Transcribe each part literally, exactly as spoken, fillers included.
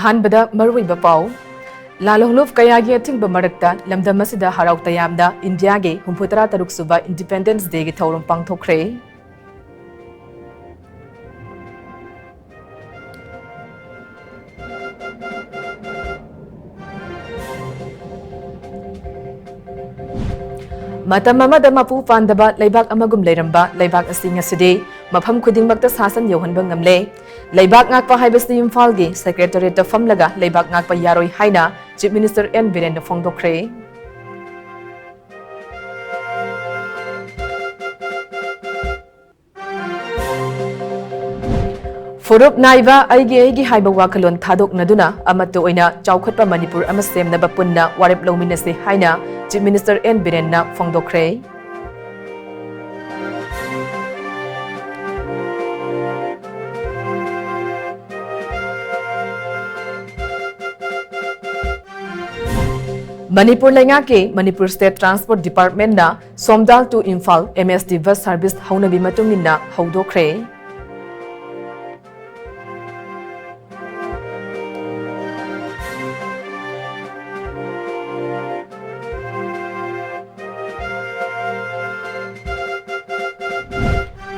ꯑꯍꯥꯟꯕꯗ ꯃꯔꯨꯑꯣꯏꯕ ꯄꯥꯎ꯫ ꯂꯥꯜꯍꯧꯂꯨꯞ ꯀꯌꯥꯒꯤ ꯑꯊꯤꯡꯕ ꯃꯔꯛꯇ ꯂꯝꯗꯝ ꯑꯁꯤꯗ ꯍꯔꯥꯎ ꯇꯌꯥꯝꯅ ꯏꯟꯗꯤꯌꯥꯒꯤ ꯍꯨꯝꯐꯨ ꯇꯔꯥ ꯇꯔꯨꯛ ꯁꯨꯕ Independence Day ꯒꯤ ꯊꯧꯔꯝ ꯄꯥꯡꯊꯣꯛꯈ꯭ꯔꯦ꯫ ꯃꯇꯝ ꯑꯃꯗ ꯃꯄꯨ ꯄꯥꯟꯗꯕ ꯂꯩꯕꯥꯛ ꯑꯃꯒꯨꯝ ꯂꯩꯔꯝꯕ ꯂꯩꯕꯥꯛ ꯑꯁꯤ ꯉꯁꯤꯗꯤ ꯃꯐꯝ ꯈꯨꯗꯤꯡꯃꯛꯇ ꯁꯥꯁꯟ ꯌꯧꯍꯟꯕ ꯉꯝꯂꯦ꯫ ꯂꯩꯕꯥꯛ ꯉꯥꯛꯄ ꯍꯥꯏꯕꯁꯤ ꯏꯝꯐꯥꯜꯒꯤ Secretariat ꯇ ꯐꯝꯂꯒ ꯂꯩꯕꯥꯛ ꯉꯥꯛꯄ ꯌꯥꯔꯣꯏ ꯍꯥꯏꯅ Chief Minister ꯑꯦꯟ ꯕꯤꯔꯦꯟꯅ ꯐꯣꯡꯗꯣꯛꯈ꯭ꯔꯦ꯫ ꯐꯨꯔꯨꯞ ꯅꯥꯏꯕ ꯑꯩꯒꯤ ꯑꯩꯒꯤ ꯍꯥꯏꯕ ꯋꯥꯈꯜꯂꯣꯟ ꯊꯥꯗꯣꯛꯅꯗꯨꯅ ꯑꯃꯠꯇ ꯑꯣꯏꯅ ꯆꯥꯎꯈꯠꯄ ꯃꯅꯤꯄꯨꯔ ꯑꯃ ꯁꯦꯝꯅꯕ ꯄꯨꯟꯅ ꯋꯥꯔꯦꯞ ꯂꯧꯃꯤꯟꯅꯁꯤ ꯍꯥꯏꯅ Chief Minister ꯑꯦꯟ ꯕꯤꯔꯦꯟꯅ ꯐꯣꯡꯗꯣꯛꯈ꯭ꯔꯦ꯫ ꯃꯅꯤꯄꯨꯔ ꯂꯩꯉꯥꯛꯀꯤ Manipur State Transport Department ꯅ ꯁꯣꯝꯗꯥꯜ to Imphal M S T bus service ꯍꯧꯅꯕꯤ ꯃꯇꯨꯡ ꯏꯟꯅ ꯍꯧꯗꯣꯛꯈ꯭ꯔꯦ꯫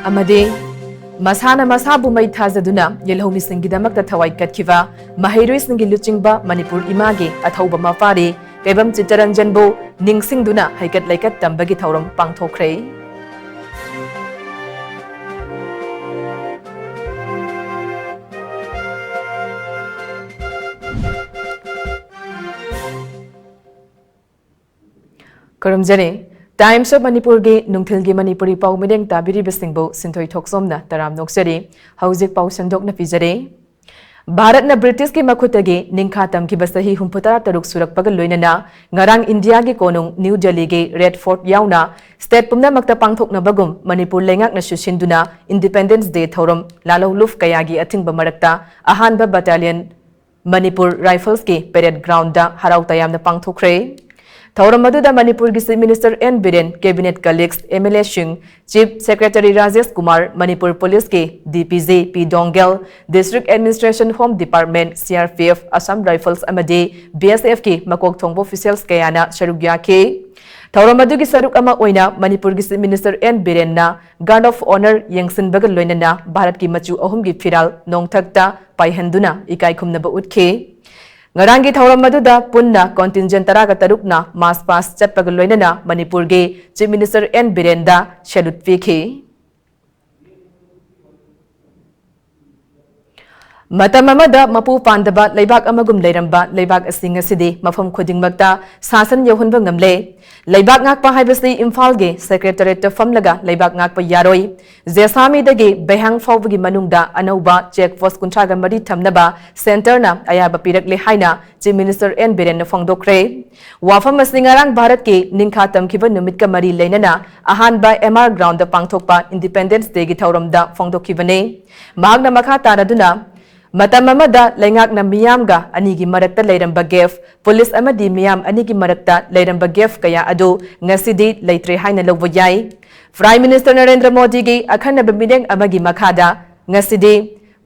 ꯑꯃꯗꯤ ꯃꯁꯥꯅ ꯃꯁꯥꯕꯨ ꯃꯩ ꯊꯥꯖꯗꯨꯅ ꯌꯦꯜꯍꯧꯃꯤꯁꯤꯡꯒꯤꯗꯃꯛꯇ ꯊꯋꯥꯏ ꯀꯠꯈꯤꯕ ꯃꯍꯩꯔꯣꯏꯁꯤꯡꯒꯤ ꯂꯨꯆꯤꯡꯕ ꯃꯅꯤꯄꯨꯔ ꯏꯃꯥꯒꯤ ꯑꯊꯧꯕ ꯃꯄꯥꯔꯤ ꯀꯩꯕꯝ ꯆꯤꯠꯇꯔꯟꯖꯟꯕꯨ ꯅꯤꯡꯁꯤꯡꯗꯨꯅ ꯍꯩꯀꯠ ꯂꯩꯀꯠ ꯇꯝꯕꯒꯤ ꯊꯧꯔꯝ ꯄꯥꯡꯊꯣꯛꯈ꯭ꯔꯦ꯫ ꯈꯨꯔꯨꯝꯖꯔꯤ꯫ Times of ꯃꯅꯤꯄꯨꯔꯒꯤ ꯅꯨꯡꯊꯤꯜꯒꯤ ꯃꯅꯤꯄꯨꯔꯤ ꯄꯥꯎ ꯃꯤꯠꯌꯦꯡ ꯇꯥꯕꯤꯔꯤꯕꯁꯤꯡꯕꯨ ꯁꯤꯟꯊꯣꯏ ꯊꯣꯛꯆꯣꯝꯅ ꯇꯔꯥꯝ ꯅꯣꯛꯆꯔꯤ꯫ ꯍꯧꯖꯤꯛ ꯄꯥꯎ ꯁꯟꯗꯣꯛꯅ ꯄꯤꯖꯔꯤ꯫ ꯚꯥꯔꯠꯅ ꯕ꯭ꯔꯤꯇꯤꯁꯀꯤ ꯃꯈꯨꯠꯇꯒꯤ ꯅꯤꯡꯈꯥ ꯇꯝꯈꯤꯕ ꯆꯍꯤ ꯍꯨꯝꯐꯨꯇꯔꯥ ꯇꯔꯨꯛ ꯁꯨꯔꯛꯄꯒ ꯂꯣꯏꯅꯅ ꯉꯔꯥꯡ ꯏꯟꯗꯤꯌꯥꯒꯤ ꯀꯣꯅꯨꯡ ꯅ꯭ꯌꯨ ꯗꯦꯜꯂꯤꯒꯤ Red Fort ꯌꯥꯎꯅ state ꯄꯨꯝꯅꯃꯛꯇ ꯄꯥꯡꯊꯣꯛꯅꯕꯒꯨꯝ ꯃꯅꯤꯄꯨꯔ ꯂꯩꯉꯥꯛꯅꯁꯨ ꯁꯤꯟꯗꯨꯅ Independence Day ꯊꯧꯔꯝ ꯂꯥꯜꯍꯧꯂꯨꯞ ꯀꯌꯥꯒꯤ ꯑꯊꯤꯡꯕ ꯃꯔꯛꯇ ꯑꯍꯥꯟꯕ Battalion Manipur Rifles ꯀꯤ parade ground ꯗ ꯍꯔꯥꯎ ꯇꯌꯥꯝꯅ ꯄꯥꯡꯊꯣꯛꯈ꯭ꯔꯦ꯫ ꯊꯧꯔꯝ ꯑꯗꯨꯗ ꯃꯅꯤꯄꯨꯔꯒꯤ Chief Minister N Biren, Cabinet colleagues, MLAꯁꯤꯡ, Chief Secretary Rajesh Kumar, Manipur ꯄꯨꯂꯤꯁꯀꯤ DPG ꯄꯤ ꯗꯣꯡꯒꯦꯜ, District Administration, Home Department, CRPF, Assam Rifles ꯑꯃꯗꯤ BSFꯀꯤ ꯃꯀꯣꯛ ꯊꯣꯡꯕ officials ꯀꯌꯥꯅ ꯁꯔꯨꯛ ꯌꯥꯈꯤ꯫ ꯊꯧꯔꯝ ꯑꯗꯨꯒꯤ ꯁꯔꯨꯛ ꯑꯃ ꯑꯣꯏꯅ ꯃꯅꯤꯄꯨꯔꯒꯤ Chief Minister N ꯕꯤꯔꯦꯟꯅ Guard of Honour ꯌꯦꯡꯁꯤꯟꯕꯒ ꯂꯣꯏꯅꯅ ꯚꯥꯔꯠꯀꯤ ꯃꯆꯨ ꯑꯍꯨꯝꯒꯤ ꯐꯤꯔꯥꯜ ꯅꯣꯡꯊꯛꯇ ꯄꯥꯏꯍꯟꯗꯨꯅ ꯏꯀꯥꯏ ꯈꯨꯝꯅꯕ ꯎꯠꯈꯤ꯫ ꯉꯔꯥꯡꯒꯤ ꯊꯧꯔꯝ ꯑꯗꯨꯗ ꯄꯨꯟꯅ contingent ꯇꯔꯥꯒ ꯇꯔꯨꯛꯅ march past ꯆꯠꯄꯒ ꯂꯣꯏꯅꯅ ꯃꯅꯤꯄꯨꯔꯒꯤ Chief Minister N ꯕꯤꯔꯦꯟꯗ salute ꯄꯤꯈꯤ꯫ ꯃꯇꯝ ꯑꯃꯗ ꯃꯄꯨ ꯄꯥꯟꯗꯕ ꯂꯩꯕꯥꯛ ꯑꯃꯒꯨꯝ ꯂꯩꯔꯝꯕ ꯂꯩꯕꯥꯛ ꯑꯁꯤ ꯉꯁꯤꯗꯤ ꯃꯐꯝ ꯈꯨꯗꯤꯡꯃꯛꯇ ꯁꯥꯁꯟ ꯌꯧꯍꯟꯕ ꯉꯝꯂꯦ꯫ ꯂꯩꯕꯥꯛ ꯉꯥꯛꯄ ꯍꯥꯏꯕꯁꯤ ꯏꯝꯐꯥꯜꯒꯤ Secretariatꯇ ꯐꯝꯂꯒ ꯂꯩꯕꯥꯛ ꯉꯥꯛꯄ ꯌꯥꯔꯣꯏ꯫ ꯖꯦꯁꯥꯃꯤꯗꯒꯤ ꯕꯦꯍꯥꯡ ꯐꯥꯎꯕꯒꯤ ꯃꯅꯨꯡꯗ ꯑꯅꯧꯕ check post ꯀꯨꯟꯊ꯭ꯔꯥꯒ ꯃꯔꯤ ꯊꯝꯅꯕ centreꯅ ꯑꯌꯥꯕ ꯄꯤꯔꯛꯂꯦ ꯍꯥꯏꯅ Chief Minister N ꯕꯤꯔꯦꯟꯅ ꯐꯣꯡꯗꯣꯛꯈ꯭ꯔꯦ꯫ ꯋꯥꯐꯝ ꯑꯁꯤ ꯉꯔꯥꯡ ꯚꯥꯔꯠꯀꯤ ꯅꯤꯡꯈꯥ ꯇꯝꯈꯤꯕ ꯅꯨꯃꯤꯠꯀ ꯃꯔꯤ ꯂꯩꯅꯅ ꯑꯍꯥꯟꯕ M R groundꯗ ꯄꯥꯡꯊꯣꯛꯄ Independence Dayꯒꯤ ꯊꯧꯔꯝꯗ ꯐꯣꯡꯗꯣꯛꯈꯤꯕꯅꯤ꯫ ꯃꯍꯥꯛꯅ ꯃꯈꯥ ꯇꯥꯔꯗꯨꯅ, ꯃꯇꯝ ꯑꯃꯗ ꯂꯩꯉꯥꯛꯅ ꯃꯤꯌꯥꯝꯒ ꯑꯅꯤꯒꯤ ꯃꯔꯛꯇ ꯂꯩꯔꯝꯕ gap, ꯄꯨꯂꯤꯁ ꯑꯃꯗꯤ ꯃꯤꯌꯥꯝ ꯑꯅꯤꯒꯤ ꯃꯔꯛꯇ ꯂꯩꯔꯝꯕ gap ꯀꯌꯥ ꯑꯗꯨ ꯉꯁꯤꯗꯤ ꯂꯩꯇ꯭ꯔꯦ ꯍꯥꯏꯅ ꯂꯧꯕ ꯌꯥꯏ꯫ Prime Minister ꯅꯔꯦꯟꯗ꯭ꯔ ꯃꯣꯗꯤꯒꯤ ꯑꯈꯟꯅꯕ ꯃꯤꯠꯌꯦꯡ ꯑꯃꯒꯤ ꯃꯈꯥꯗ ꯉꯁꯤꯗꯤ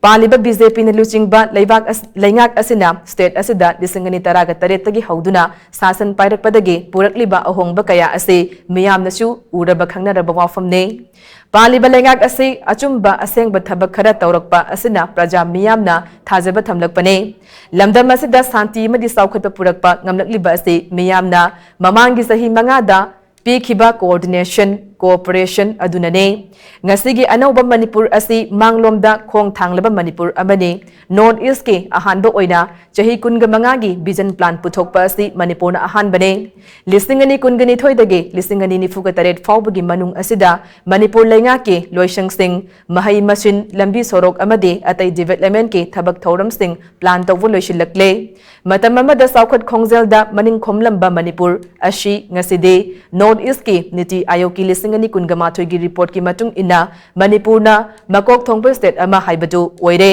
ꯄꯥꯜꯂꯤꯕ BJPꯅ ꯂꯨꯆꯤꯡꯕ ꯂꯩꯕꯥꯛ ꯑꯁ-, ꯂꯩꯉꯥꯛ ꯑꯁꯤꯅ state ꯑꯁꯤꯗ ꯂꯤꯁꯤꯡ ꯑꯅꯤ ꯇꯔꯥꯒ ꯇꯔꯦꯠꯇꯒꯤ ꯍꯧꯗꯨꯅ ꯁꯥꯁꯟ ꯄꯥꯏꯔꯛꯄꯗꯒꯤ ꯄꯨꯔꯛꯂꯤꯕ ꯑꯍꯣꯡꯕ ꯀꯌꯥ ꯑꯁꯤ ꯃꯤꯌꯥꯝꯅꯁꯨ ꯎꯔꯕ ꯈꯪꯅꯔꯕ ꯋꯥꯐꯝꯅꯤ꯫ ꯄꯥꯜꯂꯤꯕ ꯂꯩꯉꯥꯛ ꯑꯁꯤ ꯑꯆꯨꯝꯕ ꯑꯁꯦꯡꯕ ꯊꯕꯛ ꯈꯔ ꯇꯧꯔꯛꯄ ꯑꯁꯤꯅ ꯄ꯭ꯔꯖꯥ ꯃꯤꯌꯥꯝꯅ ꯊꯥꯖꯕ ꯊꯝꯂꯛꯄꯅꯤ꯫ ꯂꯝꯗꯝ ꯑꯁꯤꯗ ꯁꯥꯟꯇꯤ ꯑꯃꯗꯤ ꯆꯥꯎꯈꯠꯄ ꯄꯨꯔꯛꯄ ꯉꯝꯂꯛꯂꯤꯕ ꯑꯁꯤ ꯃꯤꯌꯥꯝꯅ ꯃꯃꯥꯡꯒꯤ ꯆꯍꯤ ꯃꯉꯥꯗ ꯄꯤꯈꯤꯕ coordination, cooperation ꯑꯗꯨꯅꯅꯤ꯫ ꯉꯁꯤꯒꯤ ꯑꯅꯧꯕ ꯃꯅꯤꯄꯨꯔ ꯑꯁꯤ ꯃꯥꯡꯂꯣꯝꯗ ꯈꯣꯡ ꯊꯥꯡꯂꯕ ꯃꯅꯤꯄꯨꯔ ꯑꯃꯅꯤ꯫ North Eastꯀꯤ ꯑꯍꯥꯟꯕ ꯑꯣꯏꯅ ꯆꯍꯤ ꯀꯨꯟꯒ ꯃꯉꯥꯒꯤ vision plan ꯄꯨꯊꯣꯛꯄ ꯑꯁꯤ ꯃꯅꯤꯄꯨꯔꯅ ꯑꯍꯥꯟꯕꯅꯤ꯫ ꯂꯤꯁꯤꯡ ꯑꯅꯤ ꯀꯨꯟꯒ ꯅꯤꯊꯣꯏꯗꯒꯤ ꯂꯤꯁꯤꯡ ꯑꯅꯤ ꯅꯤꯐꯨꯒ ꯇꯔꯦꯠ ꯐꯥꯎꯕꯒꯤ ꯃꯅꯨꯡ ꯑꯁꯤꯗ ꯃꯅꯤꯄꯨꯔ ꯂꯩꯉꯥꯛꯀꯤ ꯂꯣꯏꯁꯪꯁꯤꯡ, ꯃꯍꯩ ꯃꯁꯤꯡ, ꯂꯝꯕꯤ ꯁꯣꯔꯣꯛ ꯑꯃꯗꯤ ꯑꯇꯩ developmentꯀꯤ ꯊꯕꯛ ꯊꯧꯔꯝꯁꯤꯡ plan ꯇꯧꯕ ꯂꯣꯏꯁꯤꯜꯂꯛꯂꯦ꯫ ꯃꯇꯝ ꯑꯃꯗ ꯆꯥꯎꯈꯠ ꯈꯣꯡꯖꯦꯜꯗ ꯃꯅꯤꯡ ꯈꯣꯝꯂꯝꯕ ꯃꯅꯤꯄꯨꯔ ꯑꯁꯤ ꯉꯁꯤꯗꯤ North Eastꯀꯤ ꯅꯤꯇꯤ ꯑꯥꯌꯣꯒꯀꯤ ꯂꯤꯁꯤꯡ ꯑꯅꯤ ꯀꯨꯟꯒ ꯃꯥꯊꯣꯏꯒꯤ ꯔꯤꯄꯣꯔꯠꯀꯤ ꯃꯇꯨꯡ ꯏꯟꯅ ꯃꯅꯤꯄꯨꯔꯅ ꯃꯀꯣꯛ ꯊꯣꯡꯕ ꯁ꯭ꯇꯦꯠ ꯑꯃ ꯍꯥꯏꯕꯗꯨ ꯑꯣꯏꯔꯦ꯫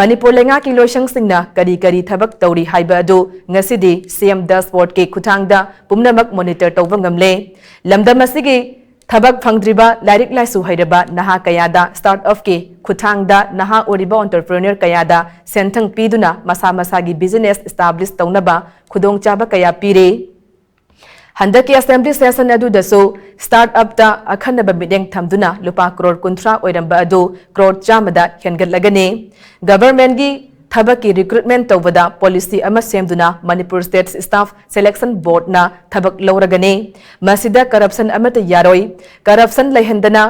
ꯃꯅꯤꯄꯨꯔ ꯂꯩꯉꯥꯛꯀꯤ ꯂꯣꯏꯁꯪꯁꯤꯡꯅ ꯀꯔꯤ ꯀꯔꯤ ꯊꯕꯛ ꯇꯧꯔꯤ ꯍꯥꯏꯕ ꯑꯗꯨ ꯉꯁꯤꯗꯤ ꯁꯤ ꯑꯦꯝ ꯗꯦꯁꯕꯣꯔꯗꯀꯤ ꯈꯨꯠꯊꯥꯡꯗ ꯄꯨꯝꯅꯃꯛ ꯃꯣꯅꯤꯇꯔ ꯇꯧꯕ ꯉꯝꯂꯦ꯫ ꯂꯝꯗꯝ ꯑꯁꯤꯒꯤ ꯊꯕꯛ ꯐꯪꯗ꯭ꯔꯤꯕ ꯂꯥꯏꯔꯤꯛ ꯂꯥꯏꯁꯨ ꯍꯩꯔꯕ ꯅꯍꯥ ꯀꯌꯥꯗ ꯁ꯭ꯇꯥꯔꯠ ꯑꯞꯀꯤ ꯈꯨꯠꯊꯥꯡꯗ ꯅꯍꯥ ꯑꯣꯏꯔꯤꯕ ꯑꯣꯟꯇꯔꯄ꯭ꯔꯦꯅꯔ ꯀꯌꯥꯗ ꯁꯦꯟꯊꯪ ꯄꯤꯗꯨꯅ ꯃꯁꯥ ꯃꯁꯥꯒꯤ ꯕꯤꯖꯤꯅꯦꯁ ꯏꯁꯇꯥꯕ꯭ꯂꯤꯁ ꯇꯧꯅꯕ ꯈꯨꯗꯣꯡꯆꯥꯕ ꯀꯌꯥ ꯄꯤꯔꯦ꯫ ꯍꯟꯗꯛꯀꯤ ꯑꯁꯦꯝꯕ꯭ꯂꯤ ꯁꯦꯁꯟ ꯑꯗꯨꯗꯁꯨ ꯁ꯭ꯇꯥꯔꯠ ꯑꯞꯇ ꯑꯈꯟꯅꯕ ꯃꯤꯠꯌꯦꯡ ꯊꯝꯗꯨꯅ ꯂꯨꯄꯥ ꯀ꯭ꯔꯣꯔ ꯀꯨꯟꯊ꯭ꯔꯥ ꯑꯣꯏꯔꯝꯕ ꯑꯗꯨ ꯀ꯭ꯔꯣꯔ ꯆꯥꯝꯃꯗ ꯍꯦꯟꯒꯠꯂꯒꯅꯤ꯫ ꯒꯚꯔꯟꯃꯦꯟꯠꯀꯤ ꯊꯕꯛꯀꯤ ꯔꯤꯀ꯭ꯔꯨꯠꯃꯦꯟꯠ ꯇꯧꯕꯗ ꯄꯣꯂꯤꯁꯤ ꯑꯃ ꯁꯦꯝꯗꯨꯅ ꯃꯅꯤꯄꯨꯔ ꯁ꯭ꯇꯦꯠ ꯁ꯭ꯇꯥꯐ ꯁꯦꯂꯦꯛꯁꯟ ꯕꯣꯔꯗꯅ ꯊꯕꯛ ꯂꯧꯔꯒꯅꯤ꯫ ꯃꯁꯤꯗ ꯀꯔꯞꯁꯟ ꯑꯃꯠꯇ ꯌꯥꯔꯣꯏ꯫ ꯀꯔꯞꯁꯟ ꯂꯩꯍꯟꯗꯅ,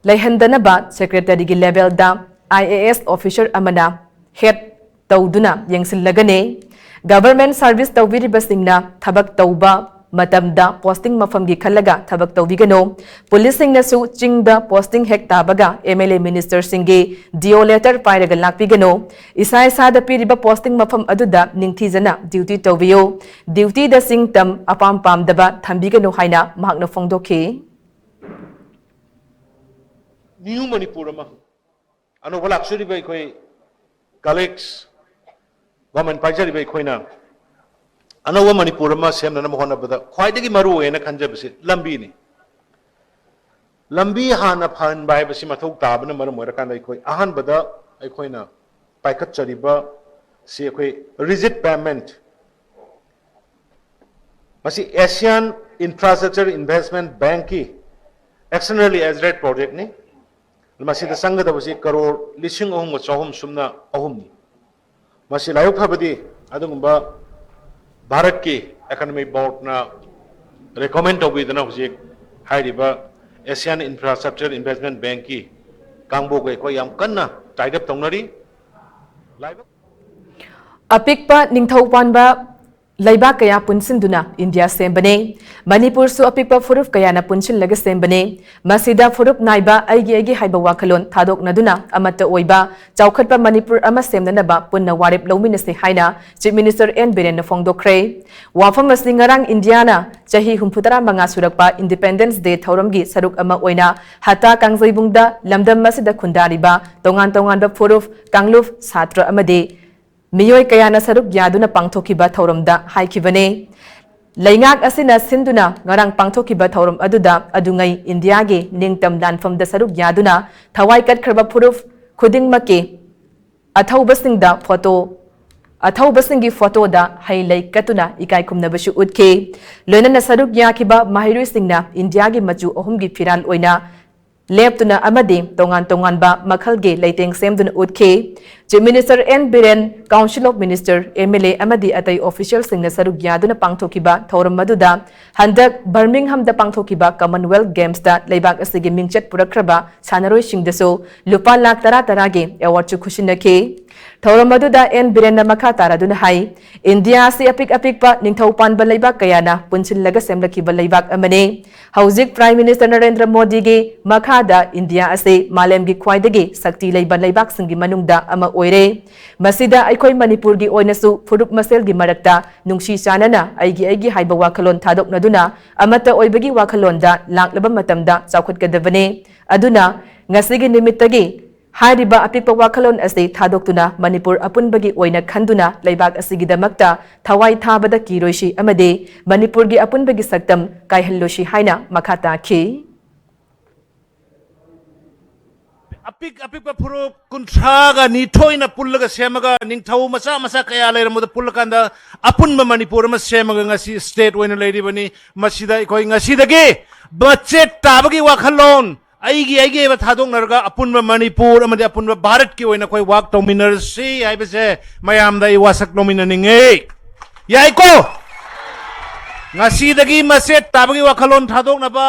ꯂꯩꯍꯟꯗꯅꯕ ꯁꯦꯀ꯭ꯔꯦꯇꯔꯤꯒꯤ ꯂꯦꯚꯦꯜꯗ ꯑꯥꯏ ꯑꯦ ꯑꯦꯁ ꯑꯣꯐꯤꯁꯔ ꯑꯃꯅ ꯍꯦꯗ ꯇꯧꯗꯨꯅ ꯌꯦꯡꯁꯤꯜꯂꯒꯅꯤ꯫ ꯒꯚꯔꯟꯃꯦꯟꯠ ꯁꯔꯚꯤꯁ ꯇꯧꯕꯤꯔꯤꯕꯁꯤꯡꯅ ꯊꯕꯛ ꯇꯧꯕ ꯃꯇꯝꯗ ꯄꯣꯁꯇꯤꯡ ꯃꯐꯝꯒꯤ ꯈꯜꯂꯒ ꯊꯕꯛ ꯇꯧꯕꯤꯒꯅꯨ꯫ ꯄꯨꯂꯤꯁꯁꯤꯡꯅꯁꯨ ꯆꯤꯡꯗ ꯄꯣꯁꯇꯤꯡ ꯍꯦꯛ ꯇꯥꯕꯒ ꯑꯦꯝ ꯑꯦꯜ ꯑꯦ ꯃꯤꯅꯤꯁꯇꯔꯁꯤꯡꯒꯤ ꯗꯤ ꯑꯣ ꯂꯦꯇꯔ ꯄꯥꯏꯔꯒ ꯂꯥꯛꯄꯤꯒꯅꯨ꯫ ꯏꯁꯥ ꯏꯁꯥꯗ ꯄꯤꯔꯤꯕ ꯄꯣꯁꯇꯤꯡ ꯃꯐꯝ ꯑꯗꯨꯗ ꯅꯤꯡꯊꯤꯖꯅ ꯗ꯭ꯌꯨꯇꯤ ꯇꯧꯕꯤꯌꯨ꯫ ꯗ꯭ꯌꯨꯇꯤꯗ ꯆꯤꯡ ꯇꯝ ꯑꯄꯥꯝ ꯄꯥꯝꯗꯕ ꯊꯝꯕꯤꯒꯅꯨ ꯍꯥꯏꯅ ꯃꯍꯥꯛꯅ ꯐꯣꯡꯗꯣꯛꯈꯤ꯫ ꯅ꯭ꯌꯨ ꯃꯅꯤꯄꯨꯔ ꯑꯃ ꯑꯅꯧꯕ ꯂꯥꯛꯆꯔꯤꯕ ꯑꯩꯈꯣꯏ ꯀꯂꯤꯛꯁ, ꯒꯣꯔꯃꯦꯟ ꯄꯥꯏꯖꯔꯤꯕ ꯑꯩꯈꯣꯏꯅ ꯑꯅꯧꯕ ꯃꯅꯤꯄꯨꯔ ꯑꯃ ꯁꯦꯝꯅꯅꯕ ꯍꯣꯠꯅꯕꯗ ꯈ꯭ꯋꯥꯏꯗꯒꯤ ꯃꯔꯨ ꯑꯣꯏꯅ ꯈꯟꯖꯕꯁꯤ ꯂꯝꯕꯤꯅꯤ꯫ ꯂꯝꯕꯤ ꯍꯥꯟꯅ ꯐꯍꯟꯕ ꯍꯥꯏꯕꯁꯤ ꯃꯊꯧ ꯇꯥꯕꯅ ꯃꯔꯝ ꯑꯣꯏꯔꯀꯥꯟꯗ ꯑꯩꯈꯣꯏ ꯑꯍꯥꯟꯕꯗ ꯑꯩꯈꯣꯏꯅ ꯄꯥꯏꯈꯠꯆꯔꯤꯕ ꯁꯤ ꯑꯩꯈꯣꯏ ꯔꯤꯖꯤꯠ ꯄꯦꯃꯦꯟꯠ, ꯃꯁꯤ ꯑꯦꯁꯤꯌꯥꯟ ꯏꯟꯐ꯭ꯔꯥꯁ꯭ꯇ꯭ꯔꯛꯆꯔ ꯏꯟꯚꯦꯁꯃꯦꯟꯠ ꯕꯦꯡꯛꯀꯤ ꯑꯦꯛꯁꯇꯔꯅꯦꯜꯂꯤ ꯑꯦꯖꯦꯗꯦꯗ ꯄ꯭ꯔꯣꯖꯦꯛꯅꯤ꯫ ꯃꯁꯤꯗ ꯆꯪꯒꯗꯕꯁꯤ ꯀꯔꯣꯔ ꯂꯤꯁꯤꯡ ꯑꯍꯨꯝꯒ ꯆꯍꯨꯝ ꯁꯨꯞꯅ ꯑꯍꯨꯝꯅꯤ꯫ ꯃꯁꯤ ꯂꯥꯏꯕꯛ ꯐꯕꯗꯤ ꯑꯗꯨꯒꯨꯝꯕ ꯚꯥꯔꯠꯀꯤ ꯏꯀꯣꯅꯣꯃꯤꯛ ꯕꯣꯔꯗꯅ ꯔꯤꯀꯃꯦꯟ ꯇꯧꯕꯤꯗꯅ ꯍꯧꯖꯤꯛ ꯍꯥꯏꯔꯤꯕ ꯑꯦꯁꯤꯌꯥꯟ ꯏꯟꯐ꯭ꯔꯥꯁ꯭ꯇ꯭ꯔꯛꯆꯔ ꯏꯟꯚꯦꯁꯃꯦꯟꯠ ꯕꯦꯡꯛꯀꯤ ꯀꯥꯡꯕꯨꯒ ꯑꯩꯈꯣꯏ ꯌꯥꯝ ꯀꯟꯅ ꯇꯥꯏꯗꯞ ꯇꯧꯅꯔꯤ꯫ ꯂꯥꯏꯕꯛ ꯑꯄꯤꯛꯄ ꯅꯤꯡꯊꯧ ꯄꯥꯟꯕ ꯂꯩꯕꯥꯛ ꯀꯌꯥ ꯄꯨꯟꯁꯤꯟꯗꯨꯅ ꯏꯟꯗꯤꯌꯥ ꯁꯦꯝꯕꯅꯤ꯫ ꯃꯅꯤꯄꯨꯔꯁꯨ ꯑꯄꯤꯛꯄ ꯐꯨꯔꯨꯞ ꯀꯌꯥꯅ ꯄꯨꯟꯁꯤꯜꯂꯒ ꯁꯦꯝꯕꯅꯤ꯫ ꯃꯁꯤꯗ ꯐꯨꯔꯨꯞ ꯅꯥꯏꯕ ꯑꯩꯒꯤ ꯑꯩꯒꯤ ꯍꯥꯏꯕ ꯋꯥꯈꯜꯂꯣꯟ ꯊꯥꯗꯣꯛꯅꯗꯨꯅ ꯑꯃꯠꯇ ꯑꯣꯏꯕ ꯆꯥꯎꯈꯠꯄ ꯃꯅꯤꯄꯨꯔ ꯑꯃ ꯁꯦꯝꯅꯅꯕ ꯄꯨꯟꯅ ꯋꯥꯔꯦꯞ ꯂꯧꯃꯤꯟꯅꯁꯤ ꯍꯥꯏꯅ Chief Minister N ꯕꯤꯔꯦꯟꯅ ꯐꯣꯡꯗꯣꯛꯈ꯭ꯔꯦ꯫ ꯋꯥꯐꯝ ꯑꯁꯤ ꯉꯔꯥꯡ ꯏꯟꯗꯤꯌꯥꯅ ꯆꯍꯤ ꯍꯨꯝꯐꯨꯇꯔꯥ ꯃꯉꯥ ꯁꯨꯔꯛꯄ Independence Day ꯊꯧꯔꯝꯒꯤ ꯁꯔꯨꯛ ꯑꯃ ꯑꯣꯏꯅ ꯍꯠꯇꯥ ꯀꯥꯡꯖꯩꯕꯨꯡꯗ ꯂꯝꯗꯝ ꯑꯁꯤꯗ ꯈꯨꯟꯗꯥꯔꯤꯕ ꯇꯣꯉꯥꯟ ꯇꯣꯉꯥꯟꯕ ꯐꯨꯔꯨꯞ, ꯀꯥꯡꯂꯨꯞ, ꯁꯥꯇ꯭ꯔ ꯑꯃꯗꯤ ꯃꯤꯑꯣꯏ ꯀꯌꯥꯅ ꯁꯔꯨꯛ ꯌꯥꯗꯨꯅ ꯄꯥꯡꯊꯣꯛꯈꯤꯕ ꯊꯧꯔꯝꯗ ꯍꯥꯏꯈꯤꯕꯅꯤ꯫ ꯂꯩꯉꯥꯛ ꯑꯁꯤꯅ ꯁꯤꯟꯗꯨꯅ ꯉꯔꯥꯡ ꯄꯥꯡꯊꯣꯛꯈꯤꯕ ꯊꯧꯔꯝ ꯑꯗꯨꯗ ꯑꯗꯨꯉꯩ ꯏꯟꯗꯤꯌꯥꯒꯤ ꯅꯤꯡꯇꯝ ꯂꯥꯟꯐꯝꯗ ꯁꯔꯨꯛ ꯌꯥꯗꯨꯅ ꯊꯋꯥꯏ ꯀꯠꯈ꯭ꯔꯕ ꯐꯨꯔꯨꯞ ꯈꯨꯗꯤꯡꯃꯛꯀꯤ ꯑꯊꯧꯕꯁꯤꯡꯗ ꯐꯣꯇꯣ, ꯑꯊꯧꯕꯁꯤꯡꯒꯤ ꯐꯣꯇꯣꯗ ꯍꯩ ꯂꯩ ꯀꯠꯇꯨꯅ ꯏꯀꯥꯏ ꯈꯨꯝꯅꯕꯁꯨ ꯎꯠꯈꯤ꯫ ꯂꯣꯏꯅꯅ ꯁꯔꯨꯛ ꯌꯥꯈꯤꯕ ꯃꯍꯩꯔꯣꯏꯁꯤꯡꯅ ꯏꯟꯗꯤꯌꯥꯒꯤ ꯃꯆꯨ ꯑꯍꯨꯝꯒꯤ ꯐꯤꯔꯥꯜ ꯑꯣꯏꯅ ꯂꯦꯞꯇꯨꯅ ꯑꯃꯗꯤ ꯇꯣꯉꯥꯟ ꯇꯣꯉꯥꯟꯕ ꯃꯈꯜꯒꯤ ꯂꯩꯇꯦꯡ ꯁꯦꯝꯗꯨꯅ ꯎꯠꯈꯤ꯫ Chief Minister N Biren, Council of Minister, M L A ꯑꯃꯗꯤ ꯑꯇꯩ officialꯁꯤꯡꯅ ꯁꯔꯨꯛ ꯌꯥꯗꯨꯅ ꯄꯥꯡꯊꯣꯛꯈꯤꯕ ꯊꯧꯔꯝ ꯑꯗꯨꯗ ꯍꯟꯗꯛ Birminghamꯗ ꯄꯥꯡꯊꯣꯛꯈꯤꯕ Commonwealth Gamesꯇ ꯂꯩꯕꯥꯛ ꯑꯁꯤꯒꯤ ꯃꯤꯡꯆꯠ ꯄꯨꯔꯛꯈ꯭ꯔꯕ ꯁꯥꯟꯅꯔꯣꯏꯁꯤꯡꯗꯁꯨ ꯂꯨꯄꯥ ꯂꯥꯈ ꯇꯔꯥ ꯇꯔꯥꯒꯤ awardꯁꯨ ꯈꯨꯠꯁꯤꯟꯅꯈꯤ꯫ ꯊꯧꯔꯝ ꯑꯗꯨꯗ N ꯕꯤꯔꯦꯟꯅ ꯃꯈꯥ ꯇꯥꯔꯗꯨꯅ ꯍꯥꯏ, ꯏꯟꯗꯤꯌꯥ ꯑꯁꯤ ꯑꯄꯤꯛ ꯑꯄꯤꯛꯄ ꯅꯤꯡꯊꯧ ꯄꯥꯟꯕ ꯂꯩꯕꯥꯛ ꯀꯌꯥꯅ ꯄꯨꯟꯁꯤꯜꯂꯒ ꯁꯦꯝꯂꯛꯈꯤꯕ ꯂꯩꯕꯥꯛ ꯑꯃꯅꯤ꯫ ꯍꯧꯖꯤꯛ Prime Minister ꯅꯔꯦꯟꯗ꯭ꯔ ꯃꯣꯗꯤꯒꯤ ꯃꯈꯥꯗ ꯏꯟꯗꯤꯌꯥ ꯑꯁꯤ ꯃꯥꯂꯦꯝꯒꯤ ꯈ꯭ꯋꯥꯏꯗꯒꯤ ꯁꯛꯇꯤ ꯂꯩꯕ ꯂꯩꯕꯥꯛꯁꯤꯡꯒꯤ ꯃꯅꯨꯡꯗ ꯑꯃ ꯑꯣꯏꯔꯦ꯫ ꯃꯁꯤꯗ ꯑꯩꯈꯣꯏ ꯃꯅꯤꯄꯨꯔꯒꯤ ꯑꯣꯏꯅꯁꯨ ꯐꯨꯔꯨꯞ ꯃꯁꯦꯜꯒꯤ ꯃꯔꯛꯇ ꯅꯨꯡꯁꯤ ꯆꯥꯟꯅꯅ ꯑꯩꯒꯤ ꯑꯩꯒꯤ ꯍꯥꯏꯕ ꯋꯥꯈꯜꯂꯣꯟ ꯊꯥꯗꯣꯛꯅꯗꯨꯅ ꯑꯃꯠꯇ ꯑꯣꯏꯕꯒꯤ ꯋꯥꯈꯜꯂꯣꯟꯗ ꯂꯥꯛꯂꯕ ꯃꯇꯝꯗ ꯆꯥꯎꯈꯠꯀꯗꯕꯅꯤ꯫ ꯑꯗꯨꯅ ꯉꯁꯤꯒꯤ ꯅꯨꯃꯤꯠꯇꯒꯤ ꯍꯥꯏꯔꯤꯕ ꯑꯄꯤꯛꯄ ꯋꯥꯈꯜꯂꯣꯟ ꯑꯁꯤ ꯊꯥꯗꯣꯛꯇꯨꯅ ꯃꯅꯤꯄꯨꯔ ꯑꯄꯨꯟꯕꯒꯤ ꯑꯣꯏꯅ ꯈꯟꯗꯨꯅ ꯂꯩꯕꯥꯛ ꯑꯁꯤꯒꯤꯗꯃꯛꯇ ꯊꯋꯥꯏ ꯊꯥꯕꯗ ꯀꯤꯔꯣꯏꯁꯤ ꯑꯃꯗꯤ ꯃꯅꯤꯄꯨꯔꯒꯤ ꯑꯄꯨꯟꯕꯒꯤ ꯁꯛꯇꯝ ꯀꯥꯏꯍꯜꯂꯣꯏꯁꯤ ꯍꯥꯏꯅ ꯃꯈꯥ ꯇꯥꯈꯤ꯫ ꯑꯄꯤꯛ ꯑꯄꯤꯛꯄ ꯐꯨꯔꯨꯞ ꯀꯨꯟꯊ꯭ꯔꯥꯒ ꯅꯤꯊꯣꯏꯅ ꯄꯨꯜꯂꯒ ꯁꯦꯝꯃꯒ ꯅꯤꯡꯊꯧ ꯃꯆꯥ ꯃꯆꯥ ꯀꯌꯥ ꯂꯩꯔꯝꯕꯗ ꯄꯨꯜꯂꯀꯥꯟꯗ ꯑꯄꯨꯟꯕ ꯃꯅꯤꯄꯨꯔ ꯑꯃ ꯁꯦꯝꯃꯒ ꯉꯁꯤ state ꯑꯣꯏꯅ ꯂꯩꯔꯤꯕꯅꯤ꯫ ꯃꯁꯤꯗ ꯑꯩꯈꯣꯏ ꯉꯁꯤꯗꯒꯤ ꯃꯆꯦꯠ ꯇꯥꯕꯒꯤ ꯋꯥꯈꯜꯂꯣꯟ ꯑꯩꯒꯤ ꯑꯩꯒꯤ ꯑꯣꯏꯕ ꯊꯥꯗꯣꯛꯅꯔꯒ ꯑꯄꯨꯟꯕ ꯃꯅꯤꯄꯨꯔ ꯑꯃꯗꯤ ꯑꯄꯨꯟꯕ ꯚꯥꯔꯠꯀꯤ ꯑꯣꯏꯅ ꯑꯩꯈꯣꯏ work ꯇꯧꯃꯤꯟꯅꯔꯁꯤ ꯍꯥꯏꯕꯁꯦ ꯃꯌꯥꯝꯗ ꯑꯩ ꯋꯥꯁꯛ ꯂꯧꯃꯤꯟꯅꯅꯤꯡꯉꯤ꯫ ꯌꯥꯏꯀꯣ? ꯉꯁꯤꯗꯒꯤ ꯃꯆꯦꯠ ꯇꯥꯕꯒꯤ ꯋꯥꯈꯜꯂꯣꯟ ꯊꯥꯗꯣꯛꯅꯕ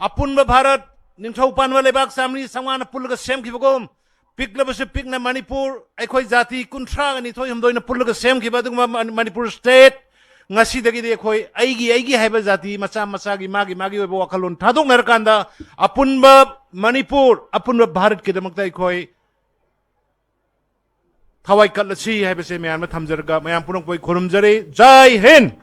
ꯑꯄꯨꯟꯕ ꯚꯥꯔꯠ ꯅꯤꯡꯊꯧ ꯄꯥꯟꯕ ꯂꯩꯕꯥꯛ ꯆꯥꯃꯔꯤ ꯆꯥꯝꯃꯉꯥꯅ ꯄꯨꯜꯂꯒ ꯁꯦꯝꯈꯤꯕꯒꯨꯝ ꯄꯤꯛꯂꯕꯁꯨ ꯄꯤꯛꯅ ꯃꯅꯤꯄꯨꯔ, ꯑꯩꯈꯣꯏ ꯖꯥꯇꯤ ꯀꯨꯟꯊ꯭ꯔꯥꯒ ꯅꯤꯊꯣꯏ ꯍꯨꯝꯗꯣꯏꯅ ꯄꯨꯜꯂꯒ ꯁꯦꯝꯈꯤꯕ ꯑꯗꯨꯒꯨꯝꯕ ꯃꯅꯤ-, ꯃꯅꯤꯄꯨꯔ state, ꯉꯁꯤꯗꯒꯤꯗꯤ ꯑꯩꯈꯣꯏ ꯑꯩꯒꯤ, ꯑꯩꯒꯤ ꯍꯥꯏꯕ ꯖꯥꯇꯤ ꯃꯆꯥ ꯃꯆꯥꯒꯤ ꯃꯥꯒꯤ ꯃꯥꯒꯤ ꯑꯣꯏꯕ ꯋꯥꯈꯜꯂꯣꯟ ꯊꯥꯗꯣꯛꯅꯔꯀꯥꯟꯗ ꯑꯄꯨꯟꯕ ꯃꯅꯤꯄꯨꯔ, ꯑꯄꯨꯟꯕ ꯚꯥꯔꯠꯀꯤꯗꯃꯛꯇ ꯑꯩꯈꯣꯏ ꯊꯋꯥꯏ ꯀꯠꯂꯁꯤ ꯍꯥꯏꯕꯁꯦ ꯃꯌꯥꯝꯅ ꯊꯝꯖꯔꯒ, ꯃꯌꯥꯝ ꯄꯨꯝꯅꯃꯛꯄꯨ ꯑꯩ ꯈꯨꯔꯨꯝꯖꯔꯤ꯫ ꯖꯥꯏ ꯍꯤꯟꯗ!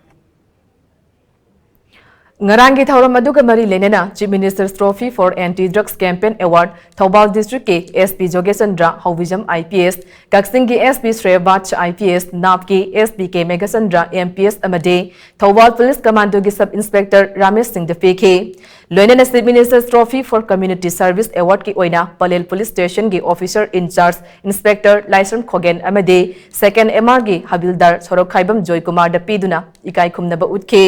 ꯉꯔꯥꯡꯒꯤ ꯊꯧꯔꯝ ꯑꯗꯨꯒ ꯃꯔꯤ ꯂꯩꯅꯅ Chief Minister's Trophy for Anti Drugs Campaign Award Thoubal District ꯀꯤ S P ꯖꯣꯒꯦꯁꯆꯟꯗ꯭ꯔ ꯍꯧꯕꯤꯖꯝ I P S, ꯀꯛꯆꯤꯡꯒꯤ S P ꯁ꯭ꯔꯦꯌꯕꯥꯖ I P S, ꯅꯥꯞꯀꯤ S P K Meghachandra M P S ꯑꯃꯗꯤ ꯊꯧꯕꯥꯜ Police Commando ꯒꯤ Sub Inspector ꯔꯥꯃꯦꯁ ꯁꯤꯡꯗ ꯄꯤꯈꯤ꯫ ꯂꯣꯏꯅꯅ Chief Minister's Trophy for Community Service Award ꯀꯤ ꯑꯣꯏꯅ Pallel Police Station ꯒꯤ Officer in Charge Inspector ꯂꯥꯏꯁ꯭ꯔꯝ ꯈꯣꯒꯦꯟ ꯑꯃꯗꯤ Second M R ꯒꯤ ꯍꯕꯤꯜꯗꯥꯔ ꯁꯣꯔꯣꯛꯈꯥꯏꯕꯝ ꯖꯣꯏꯀꯨꯃꯥꯔꯗ ꯄꯤꯗꯨꯅ ꯏꯀꯥꯏ ꯈꯨꯝꯅꯕ ꯎꯠꯈꯤ꯫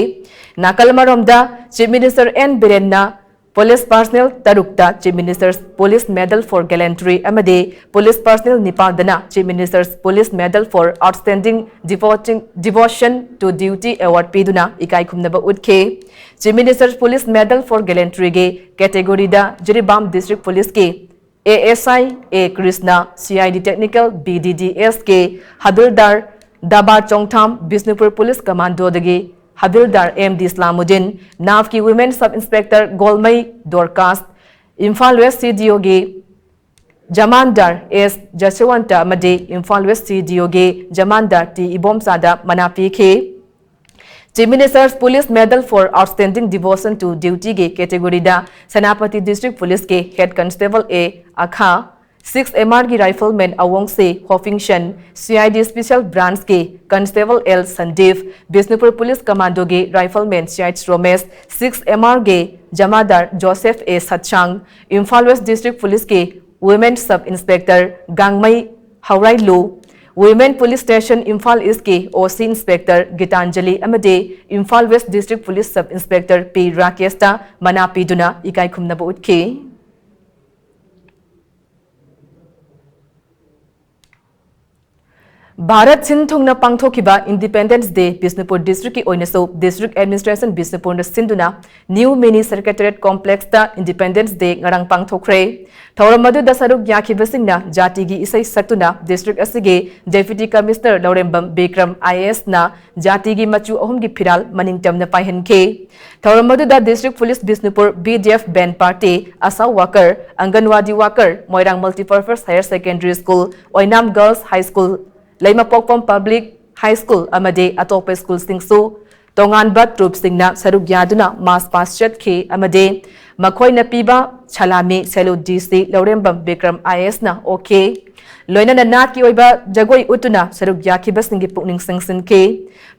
ꯅꯥꯀꯜ ꯑꯃꯔꯣꯝꯗ Chief Minister N ꯕꯤꯔꯦꯟꯅ Police Personnel ꯇꯔꯨꯛꯇ Chief Minister's Police Medal for Gallantry ꯑꯃꯗꯤ Police Personnel ꯅꯤꯄꯥꯟꯗꯅ Chief Minister's Police Medal for Outstanding Devoting- Devotion to Duty Award ꯄꯤꯗꯨꯅ ꯏꯀꯥꯏ ꯈꯨꯝꯅꯕ ꯎꯠꯈꯤ꯫ Chief Minister's Police Medal for Gallantry ꯒꯤ category ꯗ Jiribam District Police ꯀꯤ A S I A Krishna, C I D Technical B D D S ꯀꯤ ꯍꯕꯤꯜꯗꯥꯔ ꯗꯥꯕꯥ ꯆꯣꯡꯊꯥꯝ, Bishnupur Police Commando ꯗꯒꯤ ꯍꯕꯤꯜꯗꯥꯔ M D ꯏꯁꯂꯥꯃꯨꯗꯤꯟ, ꯅꯥꯞꯀꯤ Women Sub Inspector ꯒꯣꯜꯃꯩ ꯗꯣꯔꯀꯥꯁ, Imphal West C D O ꯒꯤ ꯖꯃꯥꯟꯗꯥꯔ S ꯖꯁꯋꯟꯇ ꯑꯃꯗꯤ Imphal West C D O ꯒꯤ ꯖꯃꯥꯟꯗꯥꯔ T ꯏꯕꯣꯝꯆꯥꯗ ꯃꯅꯥ ꯄꯤꯈꯤ꯫ Chief Minister's Police Medal for Outstanding Devotion to Duty ꯒꯤ category ꯗ Senapati District Police ꯀꯤ Head Constable A ꯑꯈꯥ, Six M R ꯒꯤ Rifleman ꯑꯋꯣꯡꯁꯦ ꯍꯣꯐꯤꯡꯁꯟ, C I D Special Branch ꯀꯤ Constable L Sandeep, Bishnupur Police Commando ꯒꯤ Rifleman C H ꯔꯣꯃꯦꯁ, Six M R ꯒꯤ ꯖꯃꯥꯗꯥꯔ Joseph A ꯁꯠꯁꯥꯡ, Imphal West District Police ꯀꯤ Women Sub Inspector Gangmei Hourailu, Women Police Station Imphal East ꯀꯤ O C Inspector Gitanjali ꯑꯃꯗꯤ Imphal West District Police Sub Inspector P ꯔꯥꯀꯦꯁꯇ ꯃꯅꯥ ꯄꯤꯗꯨꯅ ꯏꯀꯥꯏ ꯈꯨꯝꯅꯕ ꯎꯠꯈꯤ꯫ ꯚꯥꯔꯠ ꯁꯤꯟ ꯊꯨꯡꯅ ꯄꯥꯡꯊꯣꯛꯈꯤꯕ Independence Day ꯕꯤꯁꯅꯨꯄꯨꯔ ꯗꯤꯁꯇ꯭ꯔꯤꯛꯀꯤ ꯑꯣꯏꯅꯁꯨ ꯗꯤꯁꯇ꯭ꯔꯤꯛ ꯑꯦꯗꯃꯤꯅꯤꯁꯇ꯭ꯔꯦꯁꯟ ꯕꯤꯁꯅꯨꯄꯨꯔꯅ ꯁꯤꯟꯗꯨꯅ ꯅ꯭ꯌꯨ ꯃꯤꯅꯤ ꯁꯦꯀ꯭ꯔꯦꯇꯔꯤꯌꯦꯠ ꯀꯣꯝꯄ꯭ꯂꯦꯛꯁꯇ Independence Day ꯉꯔꯥꯡ ꯄꯥꯡꯊꯣꯛꯈ꯭ꯔꯦ꯫ ꯊꯧꯔꯝ ꯑꯗꯨꯗ ꯁꯔꯨꯛ ꯌꯥꯈꯤꯕꯁꯤꯡꯅ ꯖꯥꯇꯤꯒꯤ ꯏꯁꯩ ꯁꯛꯇꯨꯅ ꯗꯤꯁꯇ꯭ꯔꯤꯛ ꯑꯁꯤꯒꯤ ꯗꯦꯄ꯭ꯌꯨꯇꯤ commissioner Laurembam Bikram I A ꯑꯦꯁꯅ ꯖꯥꯇꯤꯒꯤ ꯃꯆꯨ ꯑꯍꯨꯝꯒꯤ ꯐꯤꯔꯥꯜ ꯃꯅꯤꯡ ꯇꯝꯅ ꯄꯥꯏꯍꯟꯈꯤ꯫ ꯊꯧꯔꯝ ꯑꯗꯨꯗ district police Bishnupur, B D F band party, ASHA worker, Anganwadi worker, Moirang multipurpose higher secondary school, ꯑꯣꯏꯅꯥꯝ ꯒꯔꯜꯁ ꯍꯥꯏ ꯁ꯭ꯀꯨꯜ, ꯂꯩꯃꯄꯣꯛꯄꯝ ꯄꯕ꯭ꯂꯤꯛ ꯍꯥꯏ ꯁ꯭ꯀꯨꯜ ꯑꯃꯗꯤ ꯑꯇꯣꯞꯄ ꯁ꯭ꯀꯨꯜꯁꯤꯡꯁꯨ ꯇꯣꯉꯥꯟꯕ ꯇ꯭ꯔꯨꯞꯁꯤꯡꯅ ꯁꯔꯨꯛ ꯌꯥꯗꯨꯅ ꯃꯥꯔꯆ ꯄꯥꯁ ꯆꯠꯈꯤ ꯑꯃꯗꯤ ꯃꯈꯣꯏꯅ ꯄꯤꯕ ꯁꯂꯥꯃꯤ ꯁꯦꯂꯨꯠ ꯗꯤ ꯁꯤ ꯂꯧꯔꯦꯝꯕꯝ ꯕꯤꯀ꯭ꯔꯝ ꯑꯥꯏ ꯑꯦ ꯑꯦꯁꯅ ꯑꯣꯛꯈꯤ꯫ ꯂꯣꯏꯅꯅ ꯅꯥꯠꯀꯤ ꯑꯣꯏꯕ ꯖꯒꯣꯏ ꯎꯠꯇꯨꯅ ꯁꯔꯨꯛ ꯌꯥꯈꯤꯕꯁꯤꯡꯒꯤ ꯄꯨꯛꯅꯤꯡ ꯆꯤꯡꯁꯤꯟꯈꯤ꯫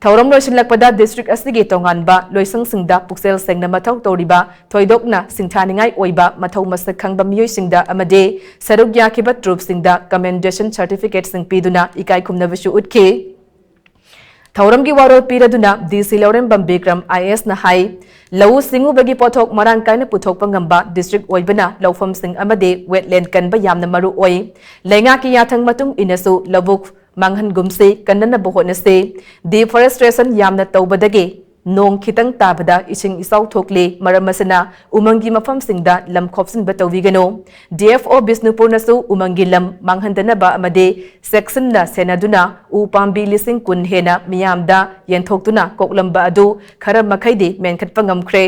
ꯊꯧꯔꯝ ꯂꯣꯏꯁꯤꯜꯂꯛꯄꯗ ꯗꯤꯁꯇ꯭ꯔꯤꯛ ꯑꯁꯤꯒꯤ ꯇꯣꯉꯥꯟꯕ ꯂꯣꯏꯁꯪꯁꯤꯡꯗ ꯄꯨꯛꯆꯦꯜ ꯁꯦꯡꯅ ꯃꯊꯧ ꯇꯧꯔꯤꯕ ꯊꯣꯏꯗꯣꯛꯅ ꯁꯤꯡꯊꯥꯅꯤꯡꯉꯥꯏ ꯑꯣꯏꯕ ꯃꯊꯧ ꯃꯁꯛ ꯈꯪꯕ ꯃꯤꯑꯣꯏꯁꯤꯡꯗ ꯑꯃꯗꯤ ꯁꯔꯨꯛ ꯌꯥꯈꯤꯕ ꯇ꯭ꯔꯨꯞꯁꯤꯡꯗ ꯀꯃꯦꯟꯗꯦꯁꯟ ꯁꯔꯇꯤꯐꯤꯀꯦꯠꯁꯤꯡ ꯄꯤꯗꯨꯅ ꯏꯀꯥꯏ ꯈꯨꯝꯅꯕꯁꯨ ꯎꯠꯈꯤ꯫ ꯊꯧꯔꯝꯒꯤ ꯋꯥꯔꯣꯜ ꯄꯤꯔꯗꯨꯅ ꯗꯤ ꯁꯤ ꯂꯧꯔꯦꯝꯕꯝ ꯕꯤꯀ꯭ꯔꯝ ꯑꯥꯏ ꯑꯦ ꯑꯦꯁꯅ ꯍꯥꯏ, ꯂꯧꯎ ꯁꯤꯡꯎꯕꯒꯤ ꯄꯣꯠꯊꯣꯛ ꯃꯔꯥꯡ ꯀꯥꯏꯅ ꯄꯨꯊꯣꯛꯄ ꯉꯝꯕ ꯗꯤꯁꯇ꯭ꯔꯤꯛ ꯑꯣꯏꯕꯅ ꯂꯧꯐꯝꯁꯤꯡ ꯑꯃꯗꯤ ꯋꯦꯠꯂꯦꯟ ꯀꯟꯕ ꯌꯥꯝꯅ ꯃꯔꯨ ꯑꯣꯏ꯫ ꯂꯩꯉꯥꯛꯀꯤ ꯌꯥꯊꯪ ꯃꯇꯨꯡ ꯏꯟꯅꯁꯨ ꯂꯧꯕꯨꯛ ꯃꯥꯡꯍꯟꯒꯨꯝꯁꯤ, ꯀꯟꯅꯅꯕ ꯍꯣꯠꯅꯁꯤ꯫ ꯗꯤꯐꯣꯔꯦꯁꯇ꯭ꯔꯦꯁꯟ ꯌꯥꯝꯅ ꯇꯧꯕꯗꯒꯤ ꯅꯣꯡ ꯈꯤꯇꯪ ꯇꯥꯕꯗ ꯏꯁꯤꯡ ꯏꯆꯥꯎ ꯊꯣꯛꯂꯤ꯫ ꯃꯔꯝ ꯑꯁꯤꯅ ꯎꯃꯪꯒꯤ ꯃꯐꯝꯁꯤꯡꯗ ꯂꯝ ꯈꯣꯞꯆꯤꯟꯕ ꯇꯧꯕꯤꯒꯅꯨ꯫ ꯗꯤ ꯑꯦꯐ ꯑꯣ ꯕꯤꯁꯅꯨꯄꯨꯔꯅꯁꯨ ꯎꯃꯪꯒꯤ ꯂꯝ ꯃꯥꯡꯍꯟꯗꯅꯕ ꯑꯃꯗꯤ ꯆꯦꯛꯁꯤꯟꯅ ꯁꯦꯟꯅꯗꯨꯅ ꯎ ꯄꯥꯝꯕꯤ ꯂꯤꯁꯤꯡ ꯀꯨꯟ ꯍꯦꯟꯅ ꯃꯤꯌꯥꯝꯗ ꯌꯦꯟꯊꯣꯛꯇꯨꯅ ꯀꯣꯛꯂꯝꯕ ꯑꯗꯨ ꯈꯔ ꯃꯈꯩꯗꯤ ꯃꯦꯟꯈꯠꯄ ꯉꯝꯈ꯭ꯔꯦ꯫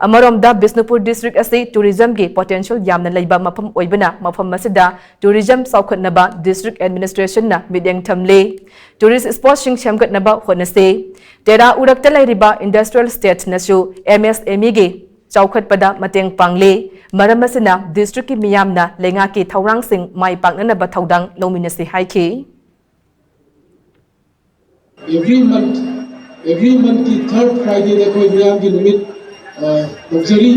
ꯑꯃꯔꯣꯝꯗ ꯕꯤꯁꯅꯨꯄꯨꯔ ꯗꯤꯁꯇ꯭ꯔꯤꯛ ꯑꯁꯤ ꯇꯨꯔꯤꯖꯝꯒꯤ ꯄꯣꯇꯦꯟꯁꯤꯌꯦꯜ ꯌꯥꯝꯅ ꯂꯩꯕ ꯃꯐꯝ ꯑꯣꯏꯕꯅ ꯃꯐꯝ ꯑꯁꯤꯗ ꯇꯨꯔꯤꯖꯝ ꯆꯥꯎꯈꯠꯅꯕ ꯗꯤꯁꯇ꯭ꯔꯤꯛ ꯑꯦꯗꯃꯤꯅꯤꯁꯇ꯭ꯔꯦꯁꯟꯅ ꯃꯤꯠꯌꯦꯡ ꯊꯝꯂꯤ꯫ ꯇꯨꯔꯤꯁ ꯁ꯭ꯄꯣꯠꯁꯤꯡ ꯁꯦꯝꯒꯠꯅꯕ ꯍꯣꯠꯅꯁꯤ꯫ ꯇꯦꯔꯥ ꯎꯔꯛꯇ ꯂꯩꯔꯤꯕ ꯏꯟꯗꯁꯇ꯭ꯔꯤꯌꯦꯜ ꯁ꯭ꯇꯦꯠꯅꯁꯨ ꯑꯦꯝ ꯑꯦꯁ ꯑꯦꯝ ꯏꯒꯤ ꯆꯥꯎꯈꯠꯄꯗ ꯃꯇꯦꯡ ꯄꯥꯡꯂꯤ꯫ ꯃꯔꯝ ꯑꯁꯤꯅ ꯗꯤꯁꯇ꯭ꯔꯤꯛꯀꯤ ꯃꯤꯌꯥꯝꯅ ꯂꯩꯉꯥꯛꯀꯤ ꯊꯧꯔꯥꯡꯁꯤꯡ ꯃꯥꯏ ꯄꯥꯛꯅꯅꯕ ꯊꯧꯗꯥꯡ ꯂꯧꯃꯤꯟꯅꯁꯤ ꯍꯥꯏꯈꯤ꯫ Every month, every monthꯀꯤ third Fridayꯗ ꯑꯩꯈꯣꯏ ꯃꯤꯌꯥꯝꯒꯤ ꯅꯨꯃꯤꯠ ꯑ, ꯇꯧꯖꯔꯤ,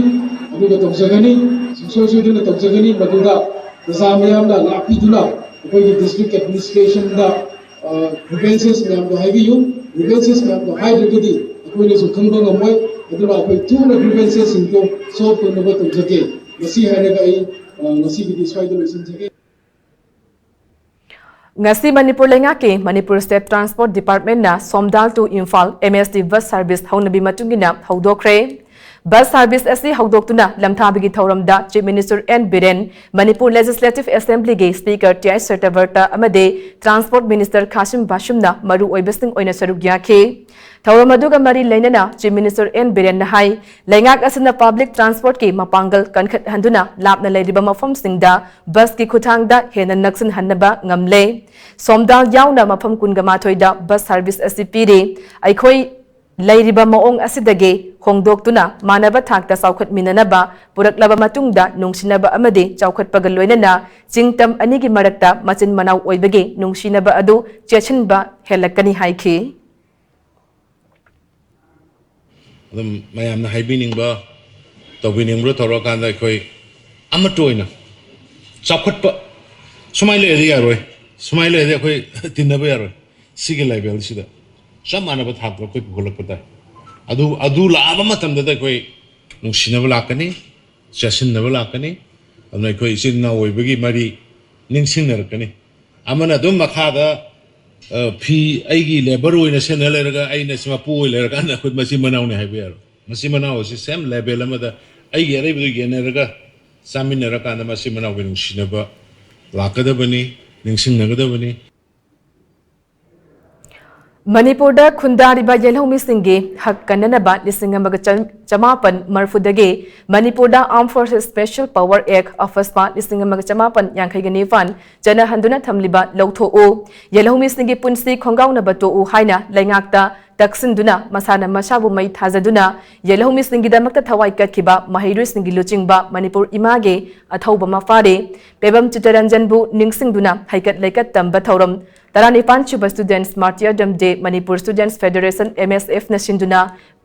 ꯑꯗꯨꯒ ꯇꯧꯖꯒꯅꯤ, ꯁꯨꯡꯁꯣꯏ ꯁꯣꯏꯗꯅ ꯇꯧꯖꯒꯅꯤ꯫ ꯃꯗꯨꯗ ꯄ꯭ꯔꯖꯥ ꯃꯤꯌꯥꯝꯅ ꯂꯥꯛꯄꯤꯗꯨꯅ ꯑꯩꯈꯣꯏꯒꯤ ꯗꯤꯁꯇ꯭ꯔꯤꯛ ꯑꯦꯗꯃꯤꯅꯤꯁꯇ꯭ꯔꯦꯁꯟꯗ ꯒ꯭ꯔꯤꯚꯦꯟꯁꯦꯁ ꯃꯌꯥꯝꯗꯣ ꯍꯥꯏꯕꯤꯌꯨ꯫ ꯒ꯭ꯔꯤꯚꯦꯟꯁꯦꯁ ꯃꯌꯥꯝꯗꯣ ꯍꯥꯏꯗ꯭ꯔꯒꯗꯤ ꯑꯩꯈꯣꯏꯅꯁꯨ ꯈꯪꯕ ꯉꯝꯃꯣꯏ꯫ ꯑꯗꯨꯅ ꯑꯩꯈꯣꯏ ꯊꯨꯅ ꯒ꯭ꯔꯤꯚꯦꯟꯁꯦꯁꯁꯤꯡꯗꯣ ꯁꯣꯜꯕ ꯇꯧꯅꯕ ꯇꯧꯖꯒꯦ꯫ ꯃꯁꯤ ꯍꯥꯏꯔꯒ ꯑꯩ ꯑ, ꯉꯁꯤꯒꯤꯗꯤ ꯁ꯭ꯋꯥꯏꯗ ꯂꯣꯏꯁꯤꯟꯖꯒꯦ꯫ ꯉꯁꯤ ꯃꯅꯤꯄꯨꯔ ꯂꯩꯉꯥꯛꯀꯤ Manipur State Transport Department ꯅ ꯁꯣꯝꯗꯥꯜ to Imphal M S T bus service ꯍꯧꯅꯕꯤ ꯃꯇꯨꯡ ꯏꯟꯅ ꯍꯧꯗꯣꯛꯈ꯭ꯔꯦ꯫ Bus service ꯑꯁꯤ ꯍꯧꯗꯣꯛꯇꯨꯅ ꯂꯝꯊꯥꯕꯒꯤ ꯊꯧꯔꯝꯗ Chief Minister N Biren, Manipur Legislative Assembly ꯒꯤ Speaker ꯇꯤ ꯑꯥꯏ ꯁꯇ꯭ꯌꯕ꯭ꯔꯇ ꯑꯃꯗꯤ Transport Minister ꯈꯥꯁꯤꯝ ꯕꯥꯁꯨꯝꯅ ꯃꯔꯨ ꯑꯣꯏꯕꯁꯤꯡ ꯑꯣꯏꯅ ꯁꯔꯨꯛ ꯌꯥꯈꯤ꯫ ꯊꯧꯔꯝ ꯑꯗꯨꯒ ꯃꯔꯤ ꯂꯩꯅꯅ Chief Minister N ꯕꯤꯔꯦꯟꯅ ꯍꯥꯏ, ꯂꯩꯉꯥꯛ ꯑꯁꯤꯅ public transport ꯀꯤ ꯃꯄꯥꯡꯒꯜ ꯀꯟꯈꯠꯍꯟꯗꯨꯅ ꯂꯥꯞꯅ ꯂꯩꯔꯤꯕ ꯃꯐꯝꯁꯤꯡꯗ bus ꯀꯤ ꯈꯨꯠꯊꯥꯡꯗ ꯍꯦꯟꯅ ꯅꯛꯁꯤꯟꯍꯟꯅꯕ ꯉꯝꯂꯦ꯫ ꯁꯣꯝꯗꯥꯜ ꯌꯥꯎꯅ ꯃꯐꯝ ꯀꯨꯟꯒ ꯃꯥꯊꯣꯏꯗ bus service ꯑꯁꯤ ꯄꯤꯔꯤ꯫ ꯑꯩꯈꯣꯏ ꯂꯩꯔꯤꯕ ꯃꯑꯣꯡ ꯑꯁꯤꯗꯒꯤ ꯍꯣꯡꯗꯣꯛꯇꯨꯅ ꯃꯥꯟꯅꯕ ꯊꯥꯛꯇ ꯆꯥꯎꯈꯠꯃꯤꯟꯅꯅꯕ ꯄꯨꯔꯛꯂꯕ ꯃꯇꯨꯡꯗ ꯅꯨꯡꯁꯤꯅꯕ ꯑꯃꯗꯤ ꯆꯥꯎꯈꯠꯄꯒ ꯂꯣꯏꯅꯅ ꯆꯤꯡꯇꯝ ꯑꯅꯤꯒꯤ ꯃꯔꯛꯇ ꯃꯆꯤꯟ ꯃꯅꯥꯎ ꯑꯣꯏꯕꯒꯤ ꯅꯨꯡꯁꯤꯅꯕ ꯑꯗꯨ ꯆꯦꯠꯁꯤꯟꯕ ꯍꯦꯜꯂꯛꯀꯅꯤ ꯍꯥꯏꯈꯤ꯫ ꯑꯗꯨꯝ ꯃꯌꯥꯝꯅ ꯍꯥꯏꯕꯤꯅꯤꯡꯕ, ꯇꯧꯕꯤꯅꯤꯡꯕ꯭ꯔꯥ ꯇꯧꯔꯀꯥꯟꯗ ꯑꯩꯈꯣꯏ ꯑꯃꯠꯇ ꯑꯣꯏꯅ ꯆꯥꯎꯈꯠꯄ, ꯁꯨꯃꯥꯏꯅ ꯂꯩꯔꯗꯤ ꯌꯥꯔꯣꯏ, ꯁꯨꯃꯥꯏꯅ ꯂꯩꯔꯗꯤ ꯑꯩꯈꯣꯏ ꯇꯤꯟꯅꯕ ꯌꯥꯔꯣꯏ꯫ ꯁꯤꯒꯤ ꯂꯦꯚꯦꯜꯁꯤꯗ ꯆꯞ ꯃꯥꯟꯅꯕ ꯊꯥꯛꯇ ꯑꯩꯈꯣꯏ ꯄꯨꯈꯠꯂꯛꯄ ꯇꯥꯏ꯫ ꯑꯗꯨ, ꯑꯗꯨ ꯂꯥꯛꯑꯕ ꯃꯇꯝꯗꯗ ꯑꯩꯈꯣꯏ ꯅꯨꯡꯁꯤꯅꯕ ꯂꯥꯛꯀꯅꯤ, ꯆꯦꯠꯁꯤꯟꯅꯕ ꯂꯥꯛꯀꯅꯤ꯫ ꯑꯗꯨꯅ ꯑꯩꯈꯣꯏ ꯏꯆꯤꯟ ꯏꯅꯥꯎ ꯑꯣꯏꯕꯒꯤ ꯃꯔꯤ ꯅꯤꯡꯁꯤꯡꯅꯔꯛꯀꯅꯤ꯫ ꯑꯃꯅ ꯑꯗꯨꯝ ꯃꯈꯥꯗ, ꯑ, ꯐꯤ ꯑꯩꯒꯤ ꯂꯦꯕꯔ ꯑꯣꯏꯅ ꯁꯦꯟꯅ ꯂꯩꯔꯒ ꯑꯩꯅ ꯁꯤ ꯃꯄꯨ ꯑꯣꯏ ꯂꯩꯔꯀꯥꯟꯗ ꯑꯩꯈꯣꯏ ꯃꯆꯤꯟ ꯃꯅꯥꯎꯅꯤ ꯍꯥꯏꯕ ꯌꯥꯔꯣꯏ꯫ ꯃꯆꯤꯟ ꯃꯅꯥꯎ ꯑꯁꯤ ꯁꯦꯝ ꯂꯦꯚꯦꯜ ꯑꯃꯗ ꯑꯩꯒꯤ ꯑꯔꯩꯕꯗꯨ ꯌꯦꯟꯅꯔꯒ ꯆꯥꯃꯤꯟꯅꯔꯀꯥꯟꯗ ꯃꯆꯤꯟ ꯃꯅꯥꯎꯒꯤ ꯅꯨꯡꯁꯤꯅꯕ ꯂꯥꯛꯀꯗꯕꯅꯤ, ꯅꯤꯡꯁꯤꯡꯅꯒꯗꯕꯅꯤ꯫ ꯃꯅꯤꯄꯨꯔꯗ ꯈꯨꯟꯗꯥꯔꯤꯕ ꯌꯦꯜꯍꯧꯃꯤꯁꯤꯡꯒꯤ ꯍꯛ ꯀꯟꯅꯅꯕ ꯂꯤꯁꯤꯡ ꯑꯃꯒ ꯆꯃꯥꯄꯟ ꯃꯔꯤꯐꯨꯗꯒꯤ ꯃꯅꯤꯄꯨꯔꯗ Armed Forces Special Power Act, AFSPA, ꯂꯤꯁꯤꯡ ꯑꯃꯒ ꯆꯃꯥꯄꯟ ꯌꯥꯡꯈꯩꯒ ꯅꯤꯄꯥꯟ ꯆꯠꯅꯍꯟꯗꯨꯅ ꯊꯝꯂꯤꯕ ꯂꯧꯊꯣꯛꯎ, ꯌꯦꯜꯍꯧꯃꯤꯁꯤꯡꯒꯤ ꯄꯨꯟꯁꯤ ꯈꯣꯡꯒꯥꯎꯅꯕ ꯇꯣꯛꯎ ꯍꯥꯏꯅ ꯂꯩꯉꯥꯛꯇ ꯇꯛꯁꯤꯟꯗꯨꯅ ꯃꯁꯥꯅ ꯃꯁꯥꯕꯨ ꯃꯩ ꯊꯥꯖꯗꯨꯅ ꯌꯦꯜꯍꯧꯃꯤꯁꯤꯡꯒꯤꯗꯃꯛꯇ ꯊꯋꯥꯏ ꯀꯠꯈꯤꯕ ꯃꯍꯩꯔꯣꯏꯁꯤꯡꯒꯤ ꯂꯨꯆꯤꯡꯕ ꯃꯅꯤꯄꯨꯔ ꯏꯃꯥꯒꯤ ꯑꯊꯧꯕ ꯃꯐꯥꯔꯦ ꯄꯦꯕꯝ ꯆꯤꯠꯇꯔꯟꯖꯟꯕꯨ ꯅꯤꯡꯁꯤꯡꯗꯨꯅ ꯍꯩꯀꯠ ꯂꯩꯀꯠ ꯇꯝꯕ ꯊꯧꯔꯝ ꯇꯔꯥꯅꯤꯄꯥꯟ ꯁꯨꯕ Students Martyrdom Day Manipur Students Federation, M S F, ꯅ ꯁꯤꯟꯗꯨꯅ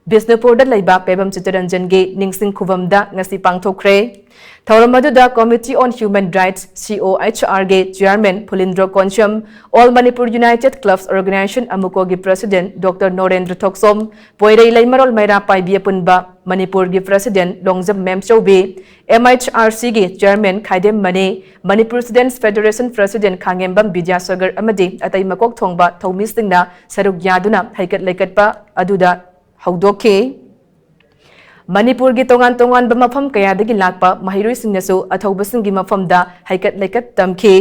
ꯕꯤꯁꯅꯨꯄꯨꯔꯗ ꯂꯩꯕ ꯄꯦꯕꯝ ꯆꯤꯠꯇꯔꯟꯖꯟꯒꯤ ꯅꯤꯡꯁꯤꯡ ꯈꯨꯕꯝꯗ ꯉꯁꯤ ꯄꯥꯡꯊꯣꯛꯈ꯭ꯔꯦ꯫ ꯊꯧꯔꯝ ꯑꯗꯨꯗ Committee on Human Rights, C O H R, ꯒꯤ Chairman ꯐꯨꯂꯤꯟꯗ꯭ꯔꯣ Konsam, All Manipur United Clubs Organization, ꯑꯃꯨꯀꯣꯒꯤ President Doctor ꯅꯣꯔꯦꯟꯗ꯭ꯔ ꯊꯣꯛꯆꯣꯝ, ꯄꯣꯏꯔꯩ ꯂꯩꯃꯔꯣꯜ ꯃꯩꯔꯥ ꯄꯥꯏꯕꯤ ꯑꯄꯨꯟꯕ ꯃꯅꯤꯄꯨꯔꯒꯤ President Longjam Memchoubi, M H R C ꯒꯤ Chairman Khaidem Mani, Manipur Students Federation President Khangembam Bidyasagar ꯑꯃꯗꯤ ꯑꯇꯩ ꯃꯀꯣꯛ ꯊꯣꯡꯕ ꯊꯧꯃꯤꯁꯤꯡꯅ ꯁꯔꯨꯛ ꯌꯥꯗꯨꯅ ꯍꯩꯀꯠ ꯂꯩꯀꯠꯄ ꯑꯗꯨꯗ ꯍꯧꯗꯣꯛꯈꯤ꯫ ꯃꯅꯤꯄꯨꯔꯒꯤ ꯇꯣꯉꯥꯟ ꯇꯣꯉꯥꯟꯕ ꯃꯐꯝ ꯀꯌꯥꯗꯒꯤ ꯂꯥꯛꯄ ꯃꯍꯩꯔꯣꯏꯁꯤꯡꯅꯁꯨ ꯑꯊꯧꯕꯁꯤꯡꯒꯤ ꯃꯐꯝꯗ ꯍꯩꯀꯠ ꯂꯩꯀꯠ ꯇꯝꯈꯤ꯫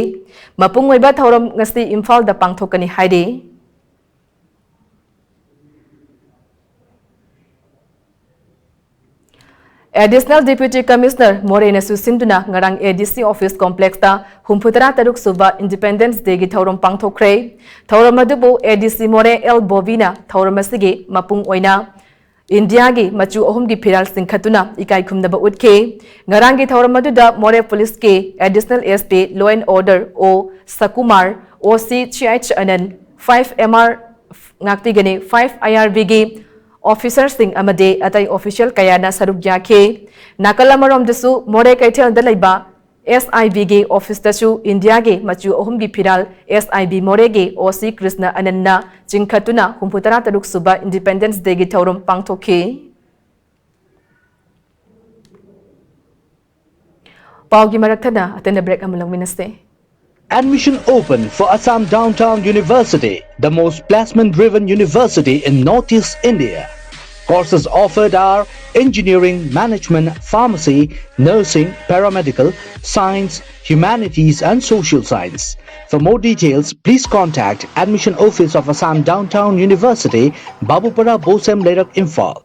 ꯃꯄꯨꯡ ꯑꯣꯏꯕ ꯊꯧꯔꯝ ꯉꯁꯤ ꯏꯝꯐꯥꯜꯗ ꯄꯥꯡꯊꯣꯛꯀꯅꯤ ꯍꯥꯏꯔꯤ꯫ Additional Deputy Commissioner ꯃꯣꯔꯦꯅ ꯁꯨꯁꯤꯟꯗꯨꯅ ꯉꯔꯥꯡ A D C Office Complexꯇ ꯍꯨꯝꯐꯨꯇꯔꯥ ꯇꯔꯨꯛ ꯁꯨꯕ Independence Dayꯒꯤ ꯊꯧꯔꯝ ꯄꯥꯡꯊꯣꯛꯈ꯭ꯔꯦ꯫ ꯊꯧꯔꯝ ꯑꯗꯨꯕꯨ A D C ꯃꯣꯔꯦ ꯑꯦꯜ ꯕꯣꯕꯤꯅ ꯊꯧꯔꯝ ꯑꯁꯤꯒꯤ ꯃꯄꯨꯡ ꯑꯣꯏꯅ ꯏꯟꯗꯤꯌꯥꯒꯤ ꯃꯆꯨ ꯑꯍꯨꯝꯒꯤ ꯐꯤꯔꯥꯜ ꯆꯤꯡꯈꯠꯇꯨꯅ ꯏꯀꯥꯏ ꯈꯨꯝꯅꯕ ꯎꯠꯈꯤ꯫ ꯉꯔꯥꯡꯒꯤ ꯊꯧꯔꯝ ꯑꯗꯨꯗ ꯃꯣꯔꯦ ꯄꯨꯂꯤꯁꯀꯤ Additional S P Law and Order O ꯁꯀꯨꯃꯥꯔ, O C Ch Anand, five M R ꯉꯥꯛꯄꯤꯒꯅꯤ, five I R Bꯒꯤ officerꯁꯤꯡ ꯑꯃꯗꯤ ꯑꯇꯩ official ꯀꯌꯥꯅ ꯁꯔꯨꯛ ꯌꯥꯈꯤ꯫ ꯅꯥꯀꯜ ꯑꯃꯔꯣꯝꯗꯁꯨ ꯃꯣꯔꯦ ꯀꯩꯊꯦꯜꯗ ꯂꯩꯕ S I Bꯒꯤ officeꯇꯁꯨ ꯏꯟꯗꯤꯌꯥꯒꯤ ꯃꯆꯨ ꯑꯍꯨꯝꯒꯤ ꯐꯤꯔꯥꯜ S I B ꯃꯣꯔꯦꯒꯤ O C ꯀ꯭ꯔꯤꯁꯅ ꯑꯅꯟꯅ ꯆꯤꯡꯈꯠꯇꯨꯅ ꯍꯨꯝꯐꯨꯇꯔꯥ ꯇꯔꯨꯛ ꯁꯨꯕ Independence Dayꯒꯤ ꯊꯧꯔꯝ ꯄꯥꯡꯊꯣꯛꯈꯤ꯫ ꯄꯥꯎꯒꯤ ꯃꯔꯛ ꯊꯠꯅ ꯑꯇꯦꯟꯕ break ꯑꯃ ꯂꯧꯃꯤꯟꯅꯁꯦ꯫ Admission open for Assam Downtown University, the most placement-driven university in Northeast India. Courses offered are engineering, management, pharmacy, nursing, paramedical, science, humanities and social science. For more details, please contact Admission Office of Assam Downtown University, Babupara, Bosem Leirak, Imphal.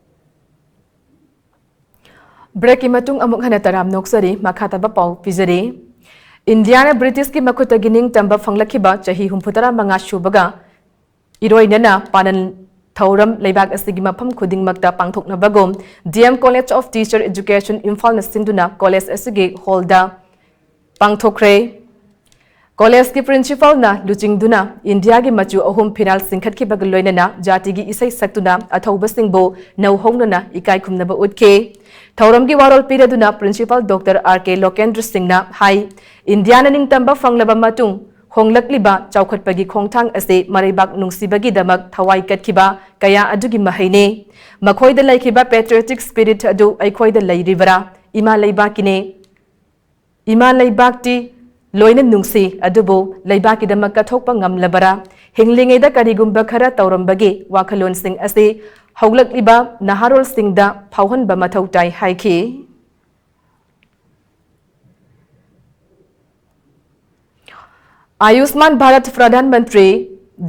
Breakꯀꯤ ꯃꯇꯨꯡ ꯑꯃꯨꯛ ꯍꯟꯅ ꯇꯔꯥꯝꯅ ꯑꯣꯛꯆꯔꯤ꯫ ꯃꯈꯥ ꯇꯥꯕ ꯄꯥꯎ ꯄꯤꯖꯔꯤ꯫ ꯏꯟꯗꯤꯌꯥꯅ ꯕ꯭ꯔꯤꯇꯤꯁꯀꯤ ꯃꯈꯨꯠꯇꯒꯤ ꯅꯤꯡꯇꯝꯕ ꯐꯪꯂꯛꯈꯤꯕ ꯆꯍꯤ ꯍꯨꯝꯐꯨꯇꯔꯥ ꯃꯉꯥ ꯁꯨꯕꯒ ꯏꯔꯣꯏꯅꯅ ꯄꯥꯅꯟ ꯊꯧꯔꯝ ꯂꯩꯕꯥꯛ ꯑꯁꯤꯒꯤ ꯃꯐꯝ ꯈꯨꯗꯤꯡꯃꯛꯇ ꯄꯥꯡꯊꯣꯛꯅꯕꯒꯨꯝ D M College of Teacher Education ꯏꯝꯐꯥꯜꯅ ꯁꯤꯟꯗꯨꯅ college ꯑꯁꯤꯒꯤ hallꯗ ꯄꯥꯡꯊꯣꯛꯈ꯭ꯔꯦ꯫ ꯀꯣꯂꯦꯖꯀꯤ ꯄ꯭ꯔꯤꯟꯁꯤꯄꯥꯜꯅ ꯂꯨꯆꯤꯡꯗꯨꯅ ꯏꯟꯗꯤꯌꯥꯒꯤ ꯃꯆꯨ ꯑꯍꯨꯝ ꯐꯤꯔꯥꯜ ꯆꯤꯡꯈꯠꯈꯤꯕꯒ ꯂꯣꯏꯅꯅ ꯖꯥꯇꯤꯒꯤ ꯏꯁꯩ ꯁꯛꯇꯨꯅ ꯑꯊꯧꯕꯁꯤꯡꯕꯨ ꯅꯧꯍꯧꯅꯅ ꯏꯀꯥꯏ ꯈꯨꯝꯅꯕ ꯎꯠꯈꯤ꯫ ꯊꯧꯔꯝꯒꯤ ꯋꯥꯔꯣꯜ ꯄꯤꯔꯗꯨꯅ ꯄ꯭ꯔꯤꯟꯁꯤꯄꯥꯜ ꯗꯣꯛꯇꯔ ꯑꯥꯔ ꯀꯦ ꯂꯣꯀꯦꯟꯗ꯭ꯔ ꯁꯤꯡꯅ ꯍꯥꯏ, ꯏꯟꯗꯤꯌꯥꯅ ꯅꯤꯡꯇꯝꯕ ꯐꯪꯂꯕ ꯃꯇꯨꯡ ꯍꯣꯡꯂꯛꯂꯤꯕ ꯆꯥꯎꯈꯠꯄꯒꯤ ꯈꯣꯡꯊꯥꯡ ꯑꯁꯤ ꯃꯔꯩꯕꯥꯛ ꯅꯨꯡꯁꯤꯕꯒꯤꯗꯃꯛ ꯊꯋꯥꯏ ꯀꯠꯈꯤꯕ ꯀꯌꯥ ꯑꯗꯨꯒꯤ ꯃꯍꯩꯅꯤ꯫ ꯃꯈꯣꯏꯗ ꯂꯩꯈꯤꯕ patriotic spirit ꯑꯗꯨ ꯑꯩꯈꯣꯏꯗ ꯂꯩꯔꯤꯕꯔꯥ? ꯏꯃꯥ ꯂꯩꯕꯥꯛꯀꯤꯅꯦ꯫ ꯏꯃꯥ ꯂꯩꯕꯥꯛꯇꯤ ꯂꯣꯏꯅ ꯅꯨꯡꯁꯤ, ꯑꯗꯨꯕꯨ ꯂꯩꯕꯥꯛꯀꯤꯗꯃꯛ ꯀꯠꯊꯣꯛꯄ ꯉꯝꯂꯕꯔꯥ? ꯍꯤꯡꯂꯤꯉꯩꯗ ꯀꯔꯤꯒꯨꯝꯕ ꯈꯔ ꯇꯧꯔꯝꯕꯒꯤ ꯋꯥꯈꯜꯂꯣꯟꯁꯤꯡ ꯑꯁꯤ ꯍꯧꯒꯠꯂꯛꯂꯤꯕ ꯅꯍꯥꯔꯣꯜꯁꯤꯡꯗ ꯐꯥꯎꯍꯟꯕ ꯃꯊꯧ ꯇꯥꯏ ꯍꯥꯏꯈꯤ꯫ ꯑꯌꯨꯁꯃꯥꯟ Bharat Pradhan Mantri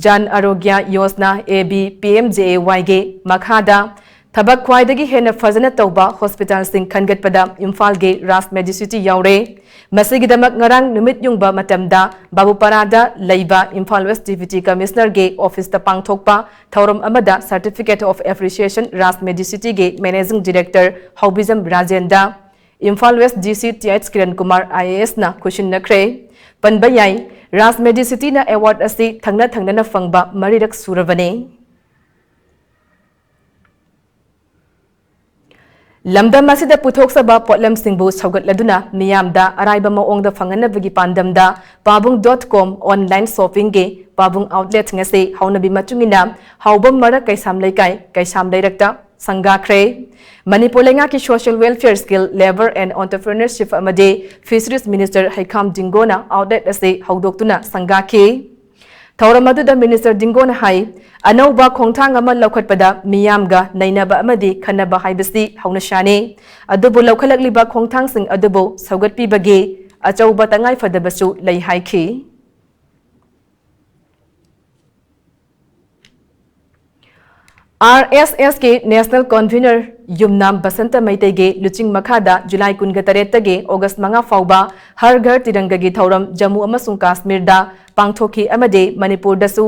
Jan ꯑꯔꯣꯒ꯭ꯌ Yojana, A B P M J A Y ꯒꯤ ꯃꯈꯥꯗ ꯊꯕꯛ ꯈ꯭ꯋꯥꯏꯗꯒꯤ ꯍꯦꯟꯅ ꯐꯖꯅ ꯇꯧꯕ ꯍꯣꯁꯄꯤꯇꯥꯜꯁꯤꯡ ꯈꯟꯒꯠꯄꯗ ꯏꯝꯐꯥꯜꯒꯤ ꯔꯥꯖ ꯃꯦꯗꯤꯁꯤꯇꯤ ꯌꯥꯎꯔꯦ꯫ ꯃꯁꯤꯒꯤꯗꯃꯛ ꯉꯔꯥꯡ ꯅꯨꯃꯤꯠ ꯌꯨꯡꯕ ꯃꯇꯝꯗ ꯕꯥꯕꯨꯄꯥꯔꯥꯗ ꯂꯩꯕ ꯏꯝꯐꯥꯜ ꯋꯦꯁ ꯗꯤꯄ꯭ꯌꯨꯇꯤ ꯀꯃꯤꯁꯅꯔꯒꯤ ꯑꯣꯐꯤꯁꯇ ꯄꯥꯡꯊꯣꯛꯄ ꯊꯧꯔꯝ ꯑꯃꯗ Certificate of Appreciation ꯔꯥꯖ ꯃꯦꯗꯤꯁꯤꯇꯤꯒꯤ managing director Haobijam Rajendra, Imphal west D C T H Kiran Kumar I A S ꯅ ꯈꯨꯠꯁꯤꯟꯅꯈ꯭ꯔꯦ꯫ ꯄꯟꯕ ꯌꯥꯏ, ꯔꯥꯖ ꯃꯦꯗꯤꯁꯤꯇꯤꯅ ꯑꯦꯋꯥꯔꯗ ꯑꯁꯤ ꯊꯪꯅ ꯊꯪꯅꯅ ꯐꯪꯕ ꯃꯔꯤꯔꯛ ꯁꯨꯔꯕꯅꯤ꯫ ꯂꯝꯗꯝ ꯑꯁꯤꯗ ꯄꯨꯊꯣꯛꯆꯕ ꯄꯣꯠꯂꯝꯁꯤꯡꯕꯨ ꯁꯧꯒꯠꯂꯗꯨꯅ ꯃꯤꯌꯥꯝꯗ ꯑꯔꯥꯏꯕ ꯃꯑꯣꯡꯗ ꯐꯪꯍꯟꯅꯕꯒꯤ ꯄꯥꯟꯗꯝꯗ ꯄꯥꯕꯨꯡ dot com online shoppingꯒꯤ ꯄꯥꯕꯨꯡ outlet ꯉꯁꯤ ꯍꯧꯅꯕꯤ ꯃꯇꯨꯡ ꯏꯟꯅ ꯍꯥꯎꯕꯝ ꯃꯔꯛ ꯀꯩꯁꯥꯝ ꯂꯩꯀꯥꯏ ꯀꯩꯁꯥꯝ ꯂꯩꯔꯛꯇ ꯁꯪꯒꯥꯈ꯭ꯔꯦ꯫ ꯃꯅꯤꯄꯨꯔ ꯂꯩꯉꯥꯛꯀꯤ Social Welfare, Skill, Labour and Entrepreneurship ꯑꯃꯗꯤ Fisheries Minister ꯍꯩꯈꯥꯝ ꯗꯤꯡꯒꯣꯅ outlet ꯑꯁꯤ ꯍꯧꯗꯣꯛꯇꯨꯅ ꯁꯪꯒꯥꯈꯤ꯫ ꯊꯧꯔꯝ ꯑꯗꯨꯗ Minister ꯗꯤꯡꯒꯣꯅ ꯍꯥꯏ, ꯑꯅꯧꯕ ꯈꯣꯡꯊꯥꯡ ꯑꯃ ꯂꯧꯈꯠꯄꯗ ꯃꯤꯌꯥꯝꯒ ꯅꯩꯅꯕ ꯑꯃꯗꯤ ꯈꯟꯅꯕ ꯍꯥꯏꯕꯁꯤ ꯍꯧꯅꯁꯥꯅꯤ꯫ ꯑꯗꯨꯕꯨ ꯂꯧꯈꯠꯂꯛꯂꯤꯕ ꯈꯣꯡꯊꯥꯡꯁꯤꯡ ꯑꯗꯨꯕꯨ ꯁꯧꯒꯠꯄꯤꯕꯒꯤ ꯑꯆꯧꯕ ꯇꯉꯥꯏꯐꯗꯕꯁꯨ ꯂꯩ ꯍꯥꯏꯈꯤ꯫ R S S ꯀꯤ National Convener ꯌꯨꯝꯅꯥꯝ ꯕꯁꯟꯇ ꯃꯩꯇꯩꯒꯤ ꯂꯨꯆꯤꯡ ꯃꯈꯥꯗ ꯖꯨꯂꯥꯏ ꯀꯨꯟꯒ ꯇꯔꯦꯠꯇꯒꯤ ꯑꯣꯒꯁ ꯃꯉꯥ ꯐꯥꯎꯕ ꯍꯔ ꯘꯔ ꯇꯤꯔꯪꯒꯒꯤ ꯊꯧꯔꯝ ꯖꯝꯃꯨ ꯑꯃꯁꯨꯡ ꯀꯥꯁꯃꯤꯔꯗ ꯄꯥꯡꯊꯣꯛꯈꯤ ꯑꯃꯗꯤ ꯃꯅꯤꯄꯨꯔꯗꯁꯨ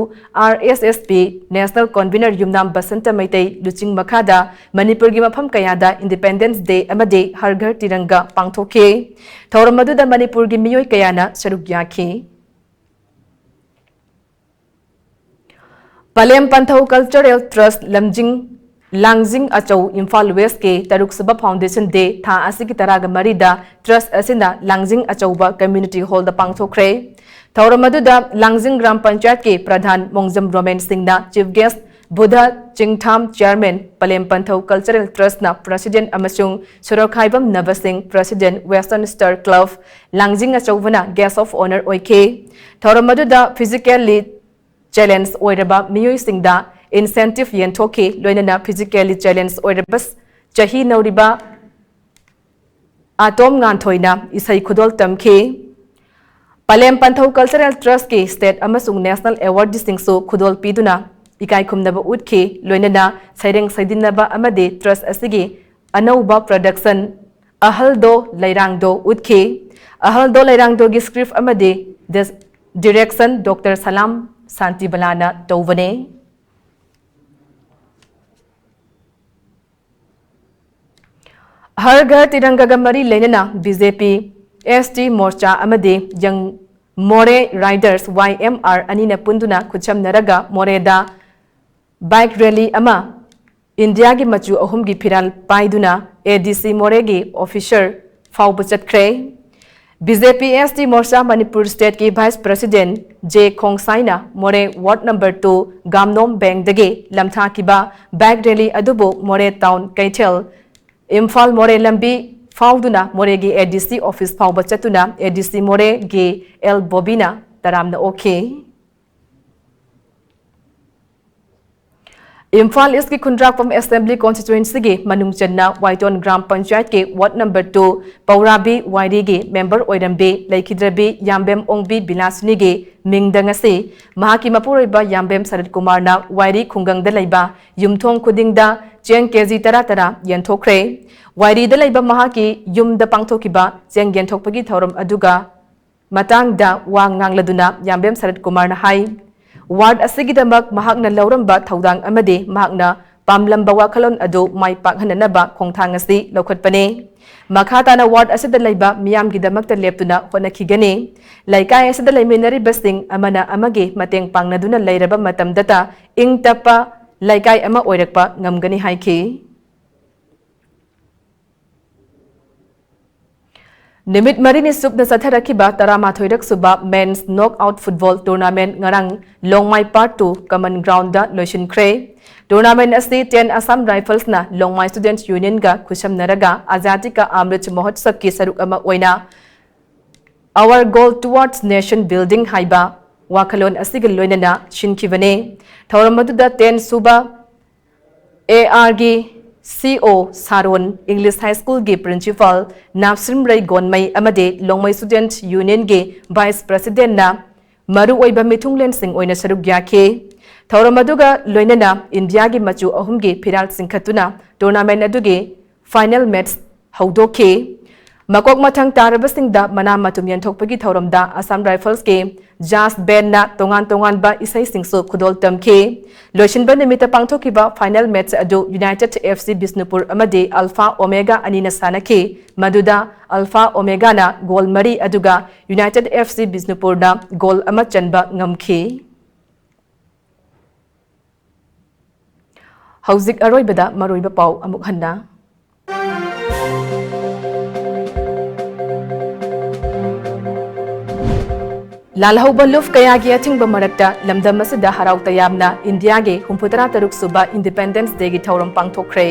R S S P National Convener ꯌꯨꯝꯅꯥꯝ ꯕꯁꯟꯇ ꯃꯩꯇꯩ ꯂꯨꯆꯤꯡ ꯃꯈꯥꯗ ꯃꯅꯤꯄꯨꯔꯒꯤ ꯃꯐꯝ ꯀꯌꯥꯗ Independence Day ꯑꯃꯗꯤ ꯍꯔ ꯘꯔ ꯇꯤꯔꯪꯒ ꯄꯥꯡꯊꯣꯛꯈꯤ꯫ ꯊꯧꯔꯝ ꯑꯗꯨꯗ ꯃꯅꯤꯄꯨꯔꯒꯤ ꯃꯤꯑꯣꯏ ꯀꯌꯥꯅ ꯁꯔꯨꯛ ꯌꯥꯈꯤ꯫ ꯄꯂꯦꯝ ꯄꯟꯊꯧ Cultural Trust ꯂꯝꯖꯤꯡ ꯂꯥꯡꯖꯤꯡ ꯑꯆꯧ ꯏꯝꯐꯥꯜ West ꯀꯤ ꯇꯔꯨꯛ ꯁꯨꯕ Foundation Day ꯊꯥ ꯑꯁꯤꯒꯤ ꯇꯔꯥꯒ ꯃꯔꯤꯗ Trust ꯑꯁꯤꯅ ꯂꯥꯡꯖꯤꯡ ꯑꯆꯧꯕ Community Hall ꯗ ꯄꯥꯡꯊꯣꯛꯈ꯭ꯔꯦ꯫ ꯊꯧꯔꯝ ꯑꯗꯨꯗ ꯂꯥꯡꯖꯤꯡ ꯒ꯭ꯔꯥꯝ ꯄꯟꯆꯥꯌꯠꯀꯤ ꯄ꯭ꯔꯙꯥꯟ ꯃꯣꯡꯖꯝ ꯔꯣꯃꯦꯟ ꯁꯤꯡꯅ Chief Guest, Budha Chingtham Chairman, Palem Panthou Cultural Trust ꯅ President ꯑꯃꯁꯨꯡ ꯁꯣꯔꯣꯛꯈꯥꯏꯕꯝ ꯅꯕ ꯁꯤꯡ, President, Western Star Club ꯂꯥꯡꯖꯤꯡ ꯑꯆꯧꯕꯅ Guest of Honour ꯑꯣꯏꯈꯤ꯫ ꯊꯧꯔꯝ ꯑꯗꯨꯗ physically challenge ꯑꯣꯏꯔꯕ ꯃꯤꯑꯣꯏꯁꯤꯡꯗ incentive ꯌꯦꯟꯊꯣꯛꯈꯤ꯫ ꯂꯣꯏꯅꯅ physically challenge ꯑꯣꯏꯔꯕ ꯆꯍꯤ ꯅꯧꯔꯤꯕ ꯑꯇꯣꯝ ꯉꯥꯟꯊꯣꯏꯅ ꯏꯁꯩ ꯈꯨꯗꯣꯜ ꯇꯝꯈꯤ꯫ ꯄꯂꯦꯝ ꯄꯟꯊꯧ Cultural Trust ꯀꯤ state ꯑꯃꯁꯨꯡ national award ꯁꯤꯡꯁꯨ ꯈꯨꯗꯣꯜ ꯄꯤꯗꯨꯅ ꯏꯀꯥꯏ ꯈꯨꯝꯅꯕ ꯎꯠꯈꯤ꯫ ꯂꯣꯏꯅꯅ ꯁꯩꯔꯦꯡ ꯁꯩꯗꯤꯟꯅꯕ ꯑꯃꯗꯤ Trust ꯑꯁꯤꯒꯤ ꯑꯅꯧꯕ production ꯑꯍꯜꯗꯣ ꯂꯩꯔꯥꯡꯗꯣ ꯎꯠꯈꯤ꯫ ꯑꯍꯜꯗꯣ ꯂꯩꯔꯥꯡꯗꯣꯒꯤ script ꯑꯃꯗꯤ dis-, direction Doctor ꯁꯂꯥꯝ ꯁꯥꯟꯇꯤꯕꯂꯥꯅ ꯇꯧꯕꯅꯦ꯫ ꯍꯔ ꯘꯔ ꯇꯤꯔꯪꯒꯥꯒ ꯃꯔꯤ ꯂꯩꯅꯅ BJP, ST Morcha ꯑꯃꯗꯤ Young Moreh Riders, YMR, ꯑꯅꯤꯅ ꯄꯨꯟꯗꯨꯅ ꯈꯨꯠꯁꯝꯅꯔꯒ ꯃꯣꯔꯦꯗ bike rally ꯑꯃ ꯏꯟꯗꯤꯌꯥꯒꯤ ꯃꯆꯨ ꯑꯍꯨꯝꯒꯤ ꯐꯤꯔꯥꯜ ꯄꯥꯏꯗꯨꯅ ADC ꯃꯣꯔꯦꯒꯤ officer ꯐꯥꯎꯕ ꯆꯠꯈ꯭ꯔꯦ꯫ BJP ST Morcha Manipur state ꯀꯤ Vice President J ꯈꯣꯡꯁꯥꯏꯅ ꯃꯣꯔꯦ ward number two ꯒꯥꯝꯅꯣꯝ ꯕꯦꯡꯗꯒꯤ ꯂꯝꯊꯥꯈꯤꯕ bike rally ꯑꯗꯨꯕꯨ ꯃꯣꯔꯦ town ꯀꯩꯊꯦꯜ, ꯏꯝꯐꯥꯜ ꯃꯣꯔꯦ ꯂꯝꯕꯤ ꯐꯥꯎꯗꯨꯅ ꯃꯣꯔꯦꯒꯤ ADC office ꯐꯥꯎꯕ ꯆꯠꯇꯨꯅ ADC ꯃꯣꯔꯦꯒꯤ ꯑꯦꯜ ꯕꯣꯕꯤꯅ ꯇꯔꯥꯝꯅ ꯑꯣꯛꯈꯤ꯫ ꯏꯝꯐꯥꯜ East ꯀꯤ ꯈꯨꯟꯗ꯭ꯔꯥꯛꯄꯝ Assembly Constituency ꯒꯤ ꯃꯅꯨꯡ ꯆꯟꯅ ꯋꯥꯏꯇꯣꯟ ꯒ꯭ꯔꯥꯝ ꯄꯟꯆꯥꯌꯠꯀꯤ ward number two ꯄꯧꯔꯥꯕꯤ ꯋꯥꯏꯔꯤꯒꯤ member ꯑꯣꯏꯔꯝꯕꯤ ꯂꯩꯈꯤꯗ꯭ꯔꯕꯤ ꯌꯥꯝꯕꯦꯝ ꯑꯣꯡꯕꯤ ꯕꯤꯂꯥꯁꯤꯅꯤꯒꯤ ꯃꯤꯡꯗ ꯉꯁꯤ ꯃꯍꯥꯛꯀꯤ ꯃꯄꯨꯔꯣꯏꯕ ꯌꯥꯝꯕꯦꯝ ꯁꯔꯠ ꯀꯨꯃꯥꯔꯅ ꯋꯥꯏꯔꯤ ꯈꯨꯡꯒꯪꯗ ꯂꯩꯕ ꯌꯨꯝꯊꯣꯡ ꯈꯨꯗꯤꯡꯗ ꯆꯦꯡ KG ꯇꯔꯥ ꯇꯔꯥ ꯌꯦꯟꯊꯣꯛꯈ꯭ꯔꯦ꯫ ꯋꯥꯏꯔꯤꯗ ꯂꯩꯕ ꯃꯍꯥꯛꯀꯤ ꯌꯨꯝꯗ ꯄꯥꯡꯊꯣꯛꯈꯤꯕ ꯆꯦꯡ ꯌꯦꯟꯊꯣꯛꯄꯒꯤ ꯊꯧꯔꯝ ꯑꯗꯨꯒ ꯃꯇꯥꯡꯗ ꯋꯥ ꯉꯥꯡꯂꯗꯨꯅ ꯌꯥꯝꯕꯦꯝ ꯁꯔꯠ ꯀꯨꯃꯥꯔꯅ ꯍꯥꯏ, ward ꯑꯁꯤꯒꯤꯗꯃꯛ ꯃꯍꯥꯛꯅ ꯂꯧꯔꯝꯕ ꯊꯧꯗꯥꯡ ꯑꯃꯗꯤ ꯃꯍꯥꯛꯅ ꯄꯥꯝꯂꯝꯕ ꯋꯥꯈꯜꯂꯣꯟ ꯑꯗꯨ ꯃꯥꯏ ꯄꯥꯛꯍꯟꯅꯅꯕ ꯈꯣꯡꯊꯥꯡ ꯑꯁꯤ ꯂꯧꯈꯠꯄꯅꯤ꯫ ꯃꯈꯥ ꯇꯥꯅ ward ꯑꯁꯤꯗ ꯂꯩꯕ ꯃꯤꯌꯥꯝꯒꯤꯗꯃꯛꯇ ꯂꯦꯞꯇꯨꯅ ꯍꯣꯠꯅꯈꯤꯒꯅꯤ꯫ ꯂꯩꯀꯥꯏ ꯑꯁꯤꯗ ꯂꯩꯃꯤꯟꯅꯔꯤꯕꯁꯤꯡ ꯑꯃꯅ ꯑꯃꯒꯤ ꯃꯇꯦꯡ ꯄꯥꯡꯅꯗꯨꯅ ꯂꯩꯔꯕ ꯃꯇꯝꯗꯇ ꯏꯪ ꯇꯞꯄ ꯂꯩꯀꯥꯏ ꯑꯃ ꯑꯣꯏꯔꯛꯄ ꯉꯝꯒꯅꯤ ꯍꯥꯏꯈꯤ꯫ ꯅꯨꯃꯤꯠ ꯃꯔꯤꯅꯤ ꯆꯨꯞꯅ ꯆꯠꯊꯔꯛꯈꯤꯕ ꯇꯔꯥꯃꯥꯊꯣꯏꯔꯛ ꯁꯨꯕ Men's Knockout Football Tournament ꯉꯔꯥꯡ ꯂꯣꯡꯃꯥꯏ Part two Common Ground ꯗ ꯂꯣꯏꯁꯤꯟꯈ꯭ꯔꯦ꯫ Tournament ꯑꯁꯤ ten Assam Rifles ꯅ ꯂꯣꯡꯃꯥꯏ Students Union ꯒ ꯈꯨꯠꯁꯝꯅꯔꯒ Azadi Ka Amrit Mahotsav ꯀꯤ ꯁꯔꯨꯛ ꯑꯃ ꯑꯣꯏꯅ Our Goal Towards Nation Building ꯍꯥꯏꯕ ꯋꯥꯈꯜꯂꯣꯟ ꯑꯁꯤꯒ ꯂꯣꯏꯅꯅ ꯁꯤꯟꯈꯤꯕꯅꯤ꯫ ꯊꯧꯔꯝ ꯑꯗꯨꯗ ten ꯁꯨꯕ ꯑꯦ ꯑꯥꯔ ꯒꯤ ꯁꯤ ꯑꯣ ꯁꯥꯔꯣꯟ, English High School ꯒꯤ Principal ꯅꯥꯞꯁꯤꯝꯔꯩ ꯒꯣꯟꯃꯩ ꯑꯃꯗꯤ ꯂꯣꯡꯃꯩ Student Union ꯒꯤ Vice President ꯅ ꯃꯔꯨꯑꯣꯏꯕ ꯃꯤꯊꯨꯡꯂꯦꯟꯁꯤꯡ ꯑꯣꯏꯅ ꯁꯔꯨꯛ ꯌꯥꯈꯤ꯫ ꯊꯧꯔꯝ ꯑꯗꯨꯒ ꯂꯣꯏꯅꯅ ꯏꯟꯗꯤꯌꯥꯒꯤ ꯃꯆꯨ ꯑꯍꯨꯝꯒꯤ ꯐꯤꯔꯥꯜ ꯆꯤꯡꯈꯠꯇꯨꯅ tournament ꯑꯗꯨꯒꯤ final match ꯍꯧꯗꯣꯛꯈꯤ꯫ ꯃꯀꯣꯛ ꯃꯊꯪ ꯇꯥꯔꯕꯁꯤꯡꯗ ꯃꯅꯥ ꯃꯊꯨꯝ ꯌꯦꯟꯊꯣꯛꯄꯒꯤ ꯊꯧꯔꯝꯗ Assam Rifles ꯀꯤ jazz band ꯅ ꯇꯣꯉꯥꯟ ꯇꯣꯉꯥꯟꯕ ꯏꯁꯩꯁꯤꯡꯁꯨ ꯈꯨꯗꯣꯜ ꯇꯝꯈꯤ꯫ ꯂꯣꯏꯁꯤꯟꯕ ꯅꯨꯃꯤꯠꯇ ꯄꯥꯡꯊꯣꯛꯈꯤꯕ final match ꯑꯗꯨ United F C ꯕꯤꯁꯅꯨꯄꯨꯔ ꯑꯃꯗꯤ Alpha Omega ꯑꯅꯤꯅ ꯁꯥꯟꯅꯈꯤ, ꯃꯗꯨꯗ Alpha Omega ꯅ goal ꯃꯔꯤ ꯑꯗꯨꯒ United F C ꯕꯤꯁꯅꯨꯄꯨꯔꯅ goal ꯑꯃ ꯆꯟꯕ ꯉꯝꯈꯤ꯫ ꯍꯧꯖꯤꯛ ꯑꯔꯣꯏꯕꯗ ꯃꯔꯨꯑꯣꯏꯕ ꯄꯥꯎ ꯑꯃꯨꯛ ꯍꯟꯅ꯫ ꯂꯥꯜꯍꯧꯕ ꯂꯨꯞ ꯀꯌꯥꯒꯤ ꯑꯊꯤꯡꯕ ꯃꯔꯛꯇ ꯂꯝꯗꯝ ꯑꯁꯤꯗ ꯍꯔꯥꯎ ꯇꯌꯥꯝꯅ ꯏꯟꯗꯤꯌꯥꯒꯤ ꯍꯨꯝꯐꯨꯇꯔꯥ ꯇꯔꯨꯛ ꯁꯨꯕ Independence Day ꯒꯤ ꯊꯧꯔꯝ ꯄꯥꯡꯊꯣꯛꯈ꯭ꯔꯦ꯫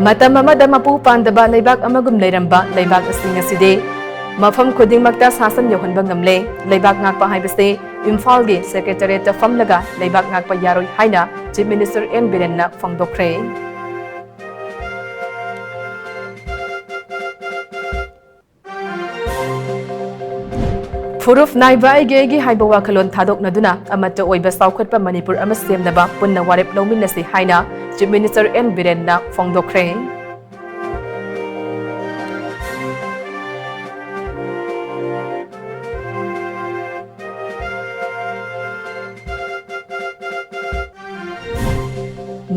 ꯃꯇꯝ ꯑꯃꯗ ꯃꯄꯨ ꯄꯥꯟꯗꯕ ꯂꯩꯕꯥꯛ ꯑꯃꯒꯨꯝ ꯂꯩꯔꯝꯕ ꯂꯩꯕꯥꯛ ꯑꯁꯤ ꯉꯁꯤꯗꯤ ꯃꯐꯝ ꯈꯨꯗꯤꯡꯃꯛꯇ ꯁꯥꯁꯟ ꯌꯧꯍꯟꯕ ꯉꯝꯂꯦ꯫ ꯂꯩꯕꯥꯛ ꯉꯥꯛꯄ ꯍꯥꯏꯕꯁꯤ ꯏꯝꯐꯥꯜꯒꯤ Secretariat ꯇ ꯐꯝꯂꯒ ꯂꯩꯕꯥꯛ ꯉꯥꯛꯄ ꯌꯥꯔꯣꯏ ꯍꯥꯏꯅ Chief Minister N ꯕꯤꯔꯦꯟꯅ ꯐꯣꯡꯗꯣꯛꯈ꯭ꯔꯦ꯫ ꯐꯨꯔꯨꯞ ꯅꯥꯏꯕ ꯑꯩꯒꯤ ꯑꯩꯒꯤ ꯍꯥꯏꯕ ꯋꯥꯈꯜꯂꯣꯟ ꯊꯥꯗꯣꯛꯅꯗꯨꯅ ꯑꯃꯠꯇ ꯑꯣꯏꯕ ꯆꯥꯎꯈꯠꯄ ꯃꯅꯤꯄꯨꯔ ꯑꯃ ꯁꯦꯝꯅꯕ ꯄꯨꯟꯅ ꯋꯥꯔꯦꯞ ꯂꯧꯃꯤꯟꯅꯁꯤ ꯍꯥꯏꯅ Chief Minister N ꯕꯤꯔꯦꯟꯅ ꯐꯣꯡꯗꯣꯛꯈ꯭ꯔꯦ꯫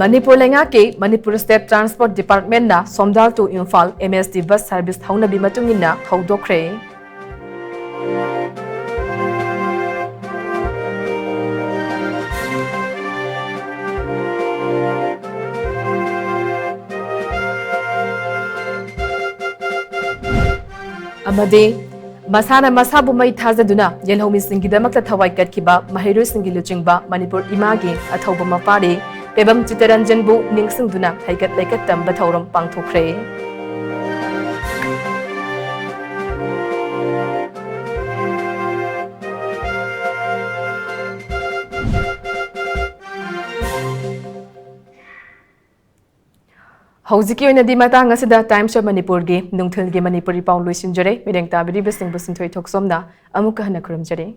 ꯃꯅꯤꯄꯨꯔ ꯂꯩꯉꯥꯛꯀꯤ Manipur State Transport Department ꯅ ꯁꯣꯝꯗꯥꯜ to Imphal M S T bus service ꯍꯧꯅꯕꯤ ꯃꯇꯨꯡ ꯏꯟꯅ ꯍꯧꯗꯣꯛꯈ꯭ꯔꯦ꯫ ꯑꯃꯗꯤ ꯃꯁꯥꯅ ꯃꯁꯥꯕꯨ ꯃꯩ ꯊꯥꯖꯗꯨꯅ ꯌꯦꯜꯍꯧꯃꯤꯁꯤꯡꯒꯤꯗꯃꯛꯇ ꯊꯋꯥꯏ ꯀꯠꯈꯤꯕ ꯃꯍꯩꯔꯣꯏꯁꯤꯡꯒꯤ ꯂꯨꯆꯤꯡꯕ ꯃꯅꯤꯄꯨꯔ ꯏꯃꯥꯒꯤ ꯑꯊꯧꯕ ꯃꯄꯥꯔꯤ ꯄꯦꯕꯝ ꯆꯤꯠꯇꯔꯟꯖꯟꯕꯨ ꯅꯤꯡꯁꯤꯡꯗꯨꯅ ꯍꯩꯀꯠ ꯂꯩꯀꯠ ꯇꯝꯕ ꯊꯧꯔꯝ ꯄꯥꯡꯊꯣꯛꯈ꯭ꯔꯦ꯫ ꯍꯧꯖꯤꯛꯀꯤ ꯑꯣꯏꯅꯗꯤ ꯃꯇꯥꯡ ꯑꯁꯤꯗ Times of ꯃꯅꯤꯄꯨꯔꯒꯤ ꯅꯨꯡꯊꯤꯜꯒꯤ ꯃꯅꯤꯄꯨꯔꯤ ꯄꯥꯎ ꯂꯣꯏꯁꯤꯟꯖꯔꯦ꯫ ꯃꯤꯠꯌꯦꯡ ꯇꯥꯕꯤꯔꯤꯕꯁꯤꯡꯕꯨ ꯁꯤꯟꯊꯣꯏ ꯊꯣꯛꯆꯣꯝꯅ ꯑꯃꯨꯛꯀ ꯍꯟꯅ ꯈꯨꯔꯨꯝꯖꯔꯤ꯫